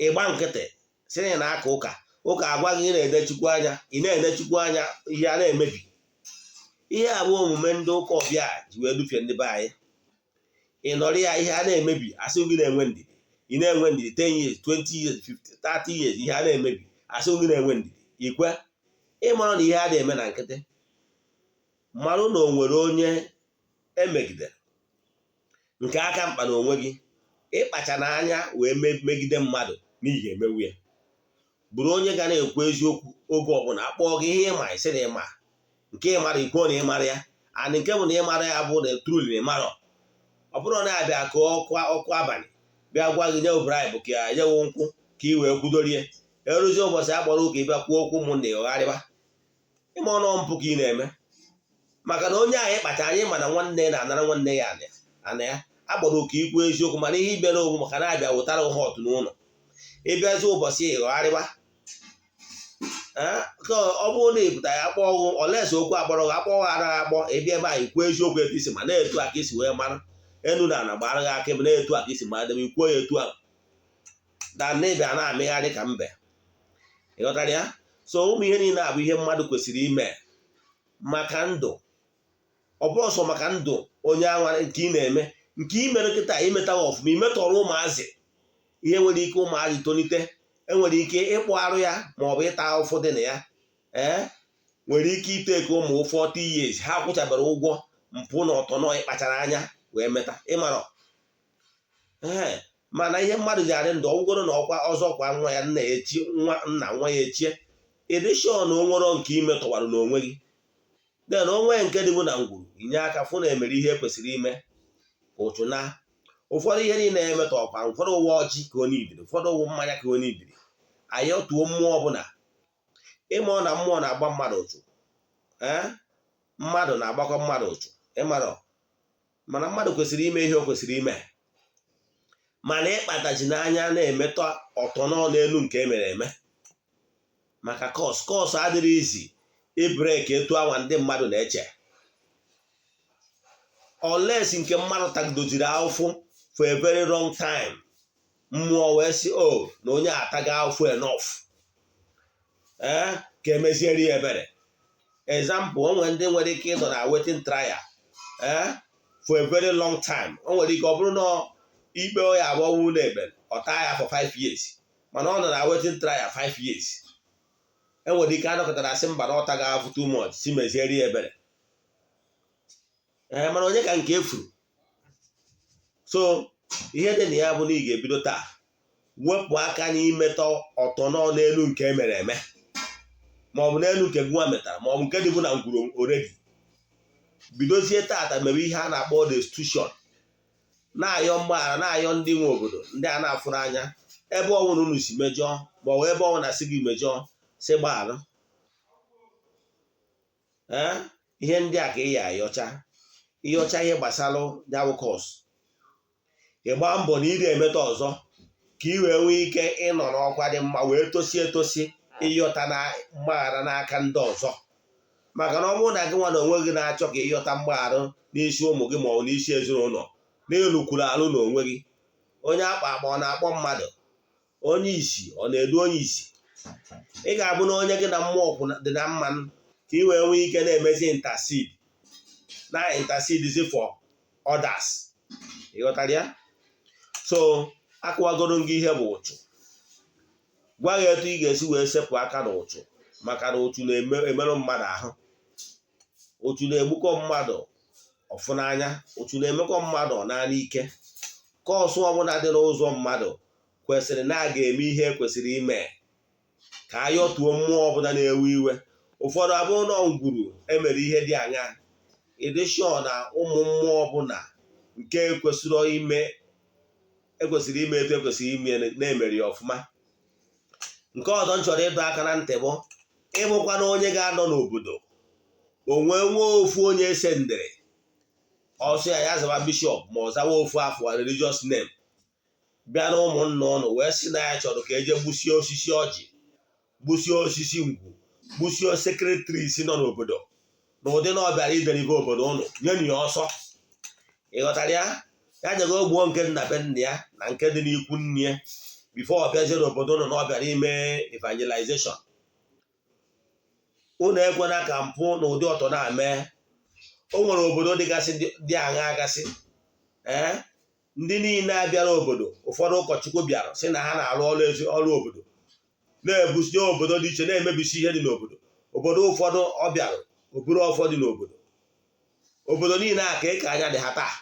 Speaker 1: Ịgba nkịtị si na ị na-aka ụka, ụka agwa gị na-ede Chukwu anya, ị na-ede Chukwu anya, ihe a na-emebi. Ihe a bụ omume ndị ụka ọbịa ji wee dufie ndị be anyị. Ị nọrọ ya, ihe a na-emebi, asị gị na-enwe ndidi. Ị na-enwe ndidi 10 years, 20 years, 50, 30 years, ihe a na-emebi, asị gị na-enwe ndidi. Ikwe ịmara na ihe a na-eme na nkịtị, marụ na o nwere onye emegidere nke aka mkpa na onwe gị ịkpacha n'anya wee megide mmadụ n'ihi emewu ya. Bụrụ onye ga na-ekwu eziokwu oge ọbụla akpọọ gị ihe ịma, isi na ịma nke ịmara, ikwuo na ịmara ya. And nke bụ na ịmara ya bụ na truly na ịmarọ. Ọ bụrụ na abịa ka ọkụ ọkụ abalị bịa gwa gị nye bribe ka nyewo nkwụ ka ị wee kwudorie, eruzie ụbọchị akpọrọ ụka ịbịa kwuo okwu ụmụnne ịghọgharịba ịma ọnụ mpụ ka ị na-eme. Maka na onye ahụ ịkpacha anyị mana nwanne na-anara nwanne ya ana ya akpọrọ ụka ikwu eziokwu, mana ihe ịbịa n'ogwu maka na abịa wụtara họt n'ụlọ, ịbịazi ụbọchị ịghọgharịba. Ọ bụrụ na ị pụtara ya akpọ ọgwụ olesi okwu akpọrọ gị akpọ anaghị akpọ, ịbịa ebe ahụ ikwu eziokwu etu isi ma na-etu a ka isi wee mara enu na ana gbara gị aka ebe na-etu a ka isi mara debe, ikwuo ya etu a na na ịbịa na-amịgharị ka mbe. Ịghọtara ya? So ụmụ ihe niile a bụ ihe mmadụ kwesịrị ime maka ndụ. Ọ bụrụ sọ maka ndụ onye anwa nke ị na-eme, nke ị mere kịta imetaghị ọfụma, imetọrọ ụmụazị ihe nwere ike ụmụazị tolite enwere ike ịkpụ arụ ya ma ọ bụ ịta ụfụ dị na ya. Ee, nwere ike iteke ụmụ 40 years ha kwụchabara ụgwọ mpụ na ọtọ nọ ịkpachara anya wee meta ịmara. Ee, mana ihe mmadụ ji arị ndụ, ọgwụgoro na ọkwa ọzọ kwa nwa ya nna echi nwa nna nwa ya echie ịdịshọ na o nwere nke ime tọwara n'onwe gị, den onwe nke dịbụ na ngwuru inye aka fụ na emere ihe kwesịrị ime ka ụchụ na ụfọdụ ihe niile emetọ ọkwa. Ụfọdụ ụwa ọjị ka ọ n'ibiri, ụfọdụ ụwụ mmanya ka ọ n'ibiri. Anyị otuo mmụọ ọbụla ịma na mmụọ na-agba mmadụ ụchụ. Ee, mmadụ na-agbakọ mmadụ ụchụ ịmara, mana mmadụ kwesịrị ime ihe o kwesịrị ime. Mana ịkpataji n'anya na-emetọ ọtọ n'elu nke emere eme maka curse. Curse adịrị izi. Ibreak etu anwa ndị mmadụ na-eche, unless nke mmadụ tagidoziri ahụfụ for a very long time, mmụọ wee sị o na onye ataga ahụfụ enough, ee, ka emeziere ya ebere. Example, o nwere ndị nwere ike ịnọ na waiting trial, ee, for a very long time. O nwere ike ọ bụrụ na ikpe ya abụọ ụlọ ekpere, ọ taa ya for 5 years, mana ọ nọ na waiting trial 5 years. Enwere ike anọkọtara asị mba, na ọta ga-afụ too much, si meziere ya ebere. Ee, mana onye ka nke efuru? So ihe dị na ya bụ na ị ga-ebido taa wepụ aka n'imetọ ọtọ nọ n'elu nke emere eme, ma ọ bụ n'elu nke gụnwa metara, ma ọ bụ nke dịbụ na ngwuru already. Bidozie tata mere ihe a na-akpọ restitution, na-ayọ mgbaghara, na-ayọ ndị nwe obodo, ndị a na-afụrụ anya, ebe ọbụla unu si mejọọ, ma ọ bụ ebe ọbụla si gị mejọọ, si gbaghara. Ee, ihe ndị a ka ị ya ayọcha ịyọcha ihe gbasara ya bụ curse. Ị gbaa mbọ na ị ga-emeta ọzọ ka ị wee nwee ike ịnọ n'ọkwa dị mma wee tosi etosi ịyọta na mgbaghara n'aka ndị ọzọ, maka na ọ bụrụ na gị nwa na onwe gị na-achọ ka ịyọta mgbaghara n'isi ụmụ gị ma ọ bụ n'isi ezinụlọ, n'elukwuru alụ na onwe gị, onye akpa akpa ọ na-akpọ mmadụ, onye isi ọ na-edu onye isi. Ị ga-abụ na onye gị na mmụọ dị na mma ka ị wee nwee ike na-emezi intercede na intercede for others. Ị ghọtara ya? So akụwagoro gị ihe bụ ụchụ, gwa gị etu ị ga-esi wee sepụ aka n'ụchụ, maka na ụchụ na-emerụ mmadụ ahụ, ụchụ na-egbukọ mmadụ ọfụnanya, ụchụ na-emekọ mmadụ n'anya ike. Curse ọbụla dị n'ụzọ mmadụ kwesịrị na a ga-eme ihe kwesịrị ime ka a yọtuo mmụọ ọbụla na-ewe iwe. Ụfọdụ abụrụ na ngwuru emere ihe dị aṅa, ịdị sure na ụmụ mmụọ ọbụla nke kwesịrị ime, ekwesịrị ime etu ekwesịrị ime, na-emeri ya ọfụma. Nke ọzọ m chọrọ ịdọ aka na ntị bụ ịbụkwa na onye ga-anọ n'obodo onwe nwee ofu onye sendịrị ọsọ ya, ya zawa bishọp ma ọ zawa ofu afọ religious name, bịa na ụmụnna ụnụ wee sị na ya chọrọ ka eje gbusie osisi ọjị, gbusie osisi ngwu, gbusie sacred trees nọ n'obodo, na ụdị na ọ bịara ideribe obodo ụnụ, nyenụ ya ọsọ. Ị ghọtara ya? Ya jego gbuo nke nna be nna ya na nke dị n'ikwu nne ya before ọ bịazie n'obodo ụnụ na ọ bịara ime evangelization. Unu ekwena ka mpụ na ụdị ọtọ na-eme. O nwere obodo dịgasị dị aṅa gasị, ee, ndị niile abịara obodo. Ụfọdụ ụkọchukwu bịara sị na ha na-arụ ọrụ ezi ọrụ obodo, na-ebusi obodo dị iche, na-emebisi ihe dị n'obodo. Obodo ụfọdụ ọ bịara oburu ọfọ dị n'obodo, obodo niile a ka ịka anya dị ha taa.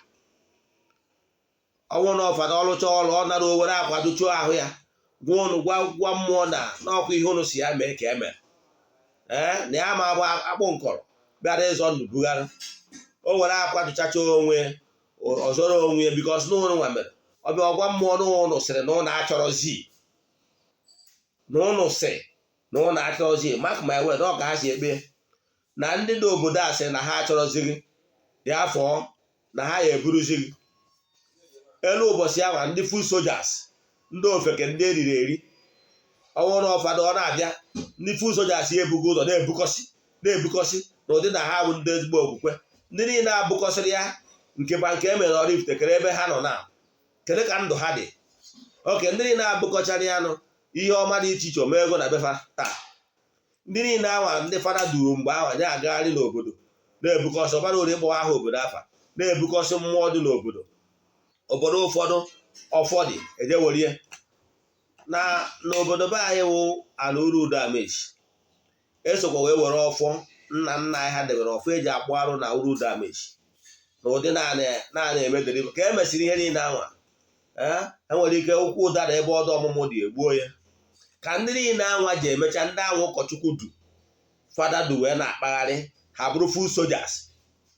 Speaker 1: Ọnwụ na ọfada ọlụcha ọrụ, ọ nara owere akwadochuo ahụ ya, gwa ụnụ, gwa gwa mmụọ na n'ọkwa ihe ụnụ si ya mee ka e mere. Ee, na ya ma agba akpụ nkọrọ bịara ịzọ ndụ bugharị o were akwa tụchacha onwe ọzọrọ onwe ya, because n'ụlọ nwa mere ọ bịa ọgwa mmụọ na ụnụ sịrị na ụnụ achọrọzi, na ụnụ sị na ụnụ achọrọzi. Mark my word, ọ ka ha si ekpe na ndị dị obodo a sị na ha achọrọzi gị dị afọ na ha ya eburuzi gị elu ụbọchị ahụ. Ndị foot soldiers, ndị ofeke, ndị eriri eri ọnwụ na ọfọdụ ọ na-abịa, ndị foot soldiers ya ebugo ụzọ na-ebukọsị na-ebukọsị na ụdị na ha bụ ndị ezigbo okwukwe. Ndị niile abụkọsịrị ya nke ba nke e mere Oraifite, kere ebe ha nọ na kedu ka ndụ ha dị? Oke ndị niile abụkọchara ya nụ ihe ọma dị iche iche, ome ego na befa taa. Ndị niile awa ndị fada duru mgbe awa na-agagharị n'obodo na-ebukọsị ọbara ori ịkpọwa aha obodo afa, na-ebukọsị mmụọ dị n'obodo. Obodo ụfọdụ ọfọdụ ejewerie na n'obodo be anyị wụ ala uru udo amechi esokwa wee were ọfọ nna nna anyị ha debere, ọfọ eji akpụ arụ na uru udo amechi na ụdị naanị emedere ka e mesịrị ihe niile anwa. Ee, enwere ike ụkwụ ụdara ebe ọdụ ọmụmụ dị egbuo ya, ka ndị niile anwa ji emecha ndị anwa ụkọchukwu du, fada du, wee na-akpagharị, ha bụrụ foot soldiers.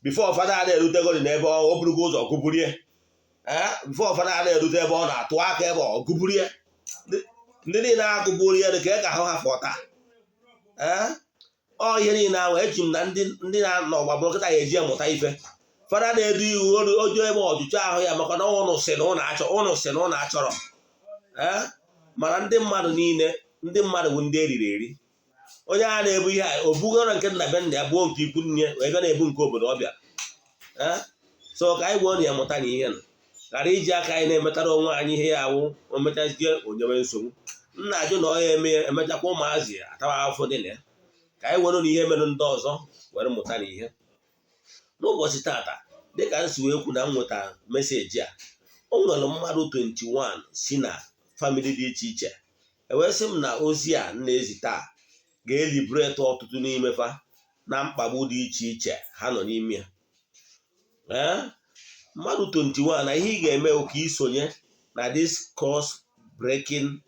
Speaker 1: Before fada a na-erutegori n'ebe o burugo ụzọ gụburie. Ee, before fada a na-erute ebe ọ na-atụ aka ebe ọ gụburie, ndị niile agụburie ka e ga-ahụ ha fọta. Ee, ọ ihe niile ahụ eji m na ndị na-anọ ọgbabụrụ kịta ya eji emụta ife. Fada na-edu iwu oju ebe ọjụjụ ahụ ya, maka na ụnụ sị na ụnụ achọ, ụnụ sị na ụnụ achọrọ. Ee, mana ndị mmadụ niile, ndị mmadụ bụ ndị eriri eri. Onye a na-ebu ihe a, o bugoro nke nna be nna ya, buo nke ikwu nne, wee bịa na-ebu nke obodo ọ bịara. So ka anyị gwuo na ya, mụta na ihe nọ, ghara iji aka anyị na-emetara onwe anyị ihe ya awụ. O mechazie, onyewe nsogbu nna ajụ na ọ ya eme, emechakwa ụmụazị atawa afọ dị na ya. Ka anyị were na ihe mere ndị ọzọ were mụta na ihe n'ụbọchị tata. Dịka m si wee kwu na m nweta message a, o nwere mmadụ 21 si na family dị iche iche ewee sị m na ozi a m na-ezi taa ga-eliberate ọtụtụ n'ime fa na mkpagbu dị iche iche ha nọ n'ime ya. Ee, mmadụ 21 na ihe ị ga-eme bụ ka isonye na this curse breaking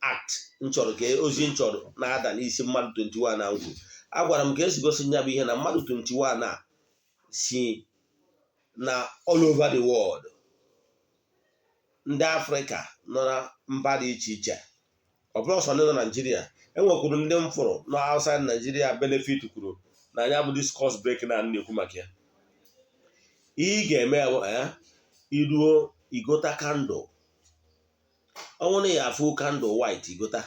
Speaker 1: act m chọrọ ka ozi m chọrọ na-ada n'isi mmadụ 21 na ngwu. Agwara m ka esi gosi ya bụ ihe na mmadụ 21 a si na all over the world, ndị Afrịka nọ na mba dị iche iche. Ọ bụrụ ọsọ ndị nọ Naijiria, enwekwuru ndị m fụrụ nọ outside Nigeria benefit kwuru na ya bụ this curse breaking na na-ekwu maka ya. Ihe ị ga-eme bụ iruo igota candle. Ọ bụrụ na ya afụ candle white, igota.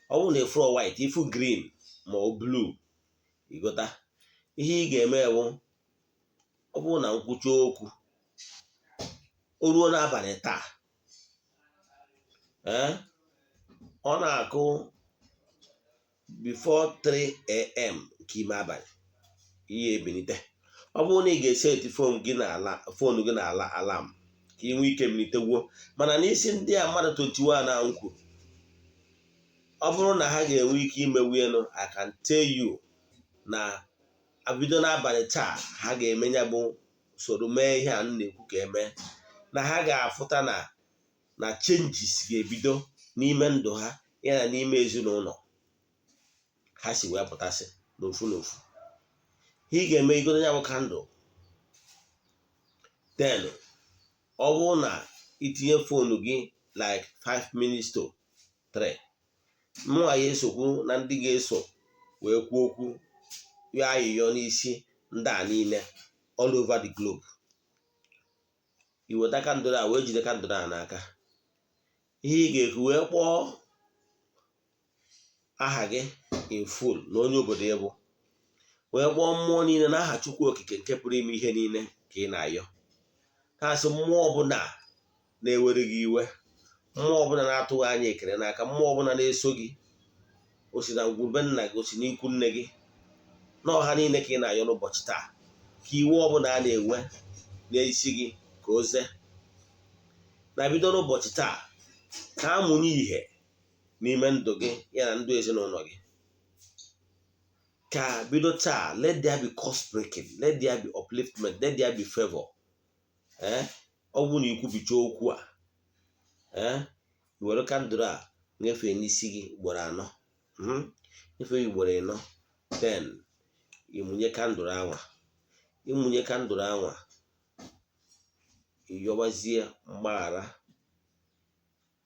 Speaker 1: Ọ bụrụ na ịfụrụ white, ifu green ma ọ blue, igota. Ihe ị ga-eme bụ, ọ bụrụ na nkwuchi okwu o ruo n'abalị taa, ee, ọ na-akụ before 3 a.m. nke ime abalị, ihe ebilite. Ọ bụrụ na ị ga-eseti phone gị n'ala, phone gị n'ala alarm, ka ị nwee ike bilitegwuo. Mana n'isi ndị a mmadụ 21 na nkwu, ọ bụrụ na ha ga-enwe ike imewu elu, I can tell you na abido n'abalị taa ha ga-eme ya bụ soro mee ihe a m na-ekwu ka eme, na ha ga-afụta na changes ga-ebido n'ime ndụ ha, ya na n'ime ezinụlọ ha si wee pụtasị n'ofu n'ofu. Ihe ị ga-eme, igodo ya bụ candle. Then ọ bụrụ na itinye phone gị like 5 minutes to 3, mụnwa ya esokwu na ndị ga-eso wee kwuo okwu ya, ayịyọ n'isi ndị a niile all over the globe. I weta candle a wee jide candle a n'aka. Ihe ị ga-ekwu, wee kpọọ aha gị in full na onye obodo ya bụ, wee kpọọ mmụọ niile n'aha Chukwu Okike nke pụrụ ime ihe niile ka ị na-ayọ ha. Sị mmụọ ọbụla na-ewere gị iwe, mmụọ ọbụla na-atụghị anya ekele n'aka, mmụọ ọbụla na-eso gị, o si na ngwurube nna gị, o si n'ikwu nne gị, na ọha niile ka ị na-ayọ n'ụbọchị taa, ka iwe ọbụla a na-ewe n'isi gị ka o zee na bido n'ụbọchị taa, ka amụnye ìhè n'ime ndụ gị, ya na ndụ ezinụlọ gị. Ka bido taa, let there be curse breaking, let there be upliftment, let there be favor. Ee, ọ bụrụ na ikwubicha okwu a, ee, were candle a nyefee n'isi gị ugboro anọ, nyefee ugboro ịnọ. Then ịmụnye candle anwa. Ịmụnye candle anwa, ịyọbazie mgbaghara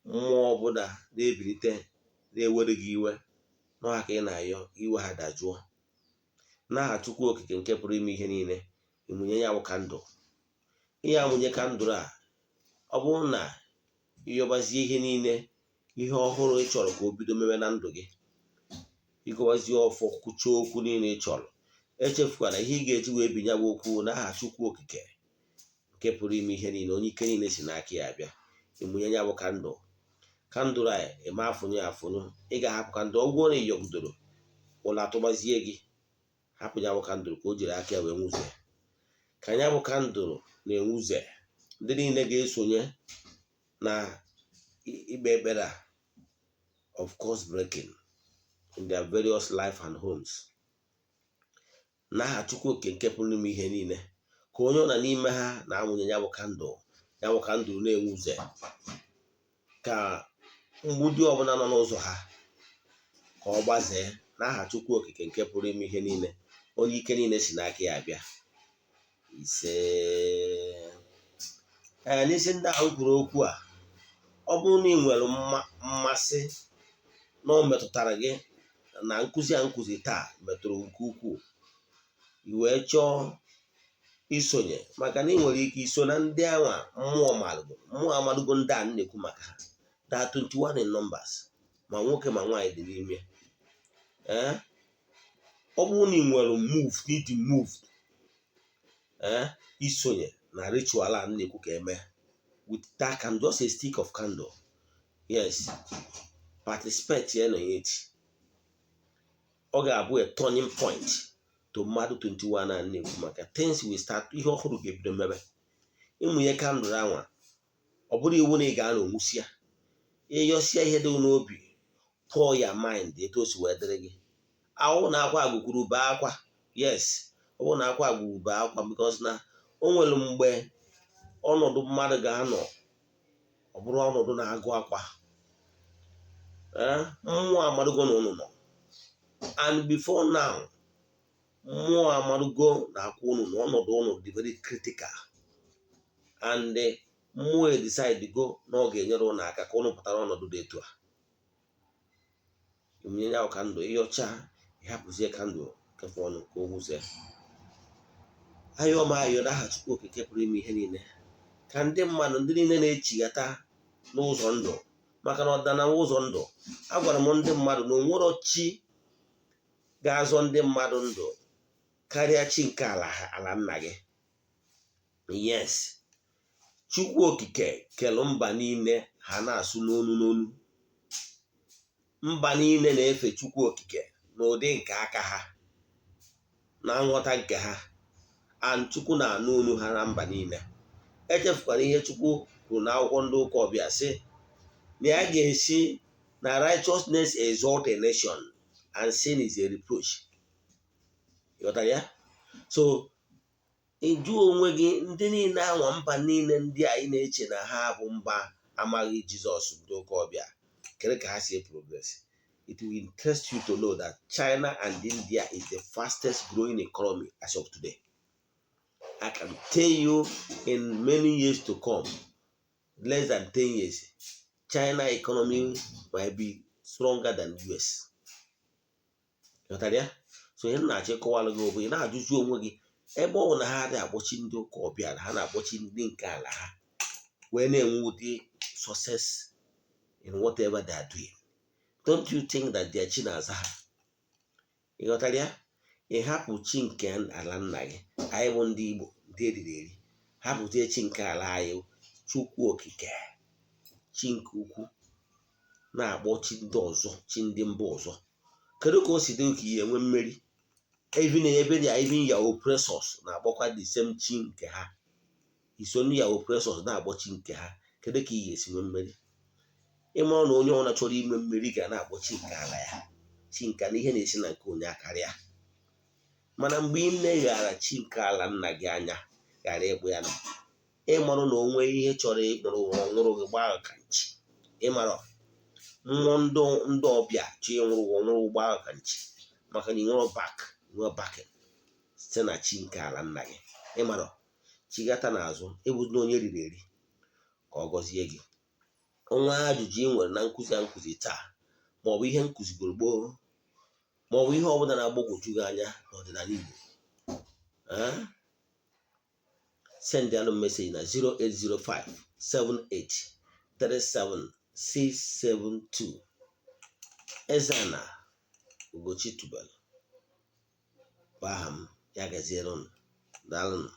Speaker 1: mmụọ ọbụla na-ebilite na-ewere gị iwe n'ọha ka ị na-ayọ, iwe ha dajụọ n'aha Chukwu Okike nke pụrụ ime ihe niile. Ịmụnye ya bụ candle. Ihe amụnye candle a, ọ bụrụ na ịyọbazie ihe niile, ihe ọhụrụ ị chọrọ ka o bido mebe na ndụ gị, ịgọbazie ọfọ, kwuchie okwu niile ị chọrọ. Echefukwara ihe ị ga-eji wee binye bụ okwu n'aha Chukwu Okike nke pụrụ ime ihe niile, onye ike niile si n'aka ya abịa. Ịmụnye ya bụ candle. Candle a, eme afụnye afụnụ, ị ga-ahapụ candle. Ọgwụgwọ na ịyọgidoro ụlọ atụgbazie gị, hapụ ya bụ candle ka o jiri aka ya wee nwuzie. Ka ya bụ candle na-enwuze, ndị niile ga-esonye na ikpe ekpere a of curse breaking in their various life and homes, n'aha Chukwu Oke nke pụrụ ime ihe niile, ka onye ọ na n'ime ha na-amụnye ya bụ candle, ya bụ candle na-enwuze, ka mgbidi ọbụla nọ n'ụzọ ha ka ọ gbazee n'aha Chukwu Okike nke pụrụ ime ihe niile, onye ike niile si n'aka ya abịa. Ise. Ee, n'isi ndị ahụ kwuru okwu a, ọ bụrụ na ị nwere mmasị na ọ metụtara gị, na nkụzi a nkụzi taa metụrụ nke ukwuu, i wee chọọ isonye, maka na ị nwere ike iso na ndị anwa mmụọ malụgo, mmụọ amalụgo ndị a na-ekwu maka ha, that 21 in numbers, ma nwoke ma nwaanyị dị n'ime. Ee. Ọ bụrụ na ị nwere move need move isonye na ritual a na-ekwu ka eme with that candle, just a stick of candle, yes, participate ya na it. Ọ ga-abụ a turning point to mmadụ 21 a na-ekwu maka. Things will start, ihe ọhụrụ ga-ebido mebe. Ịmụnye candle anwa, ọ bụrụ iwu na ị ga-anọ nwụsịa, ịyọsịa ihe dị n'obi, pour your mind etu o si wee dịrị gị. Ahụ na akwa agụkwuru bee akwa, yes, ọ bụrụ na akwa agụkwuru bee akwa, because na o nwere mgbe ọnọdụ mmadụ ga-anọ, ọ bụrụ ọnọdụ na-agụ akwa. Mmụọ amadugo na ụnụ nọ, and before now mmụọ amadugo na akwa unu na ọnọdụ ụnụ dị very critical, and mmụọ decide go na ọ ga-enyere ụnụ aka ka ụnụ pụtara ọnọdụ dị etu a. Emunye ya candle, ịyọcha, ịhapụzie candle kefe ọnụ ka o gwuzie. Ayọ ma ayọ n'aha Chukwu Okike pụrụ ime ihe niile, ka ndị mmadụ, ndị niile na-echighata n'ụzọ ndụ, maka na ọdịnala ụzọ ndụ. Agwara m ndị mmadụ na onwero chi ga-azọ ndị mmadụ ndụ karịa chi nke ala ha, ala nna gị. Yes, Chukwu Okike kelụ mba niile, ha na-asụ n'onu n'onu. Mba niile na-efe Chukwu Okike n'ụdị nke aka ha na nghọta nke ha, and Chukwu na-anụ olu ha na mba niile. Echefukwara ihe Chukwu kwuru n'akwụkwọ ndị ụka ọbịa, sị na ya ga-esi na righteousness exalt a nation and sin is a reproach. Ịghọtara ya? So ịjụ onwe gị, ndị niile anwa, mba niile ndị anyị na-eche na ha bụ mba amaghị Jizọs, ndị ụka ọbịa, kere ka ha si progress? It will interest you to know that China and India is the fastest growing economy as of today. I can tell you, in many years to come, less than 10 years, China economy might be stronger than US. Ghọtara ya? So ihe m na-achọ ịkọwalụ gị bụ, ị na-ajụzi onwe gị, ebe ọ bụ na ha adịghị akpọchi ndị ụka ọbịa, ha na-akpọchi ndị nke ala ha, wee na-enwe ụdị success in whatever they are doing, don't you think that their chi na-aza ha? Ị ghọtara ya? Ị hapụ chi nke ala nna gị. Anyị bụ ndị Igbo, ndị eriri eri, hapụzie chi nke ala anyị, Chukwu Okike, chi nke ukwu, na-akpọ chi ndị ọzọ, chi ndị mba ọzọ. Kedu ka o si dị ka ihe enwe mmeri, even ebe dị, even your oppressors na-akpọkwa the same chi nke ha? Iso ndị your oppressors na-akpọ chi nke ha, kedu ka ị ga-esi nwee mmeri? Ịmara na onye ọbụla chọrọ ime mmeri ga na-akpọ chi nke ala ya, chi nke na ihe na-esi na nke onye akarịa. Mana mgbe ị neghara chi nke ala nna gị anya, ghara ịkpụ ya, na ịmarụ na onwe ihe chọrọ ịkpụrụ ọnwụrụ gị gbaa ka nchi. Ịmara mmụọ ndị ọbịa chọ ịnwụrụ ọnwụrụ gbaa ka nchi, maka na ị nwere back, nwee backing site na chi nke ala nna gị. Ịmara chigata n'azụ, ebuzina onye riri eri, ka ọ gọzie gị. Ọnwa ajụjụ ị nwere na nkụzi a nkụzi taa, maọbụ ihe nkụzigoro gboo, maọbụ ihe ọbụla na-agbagwoju gị anya n'ọdịnala Igbo, send alụ message na 0805 78 37 672. Eze-Ana Ugochi tubelu bụ aha m. Ya gaziere unu. Daalụnụ.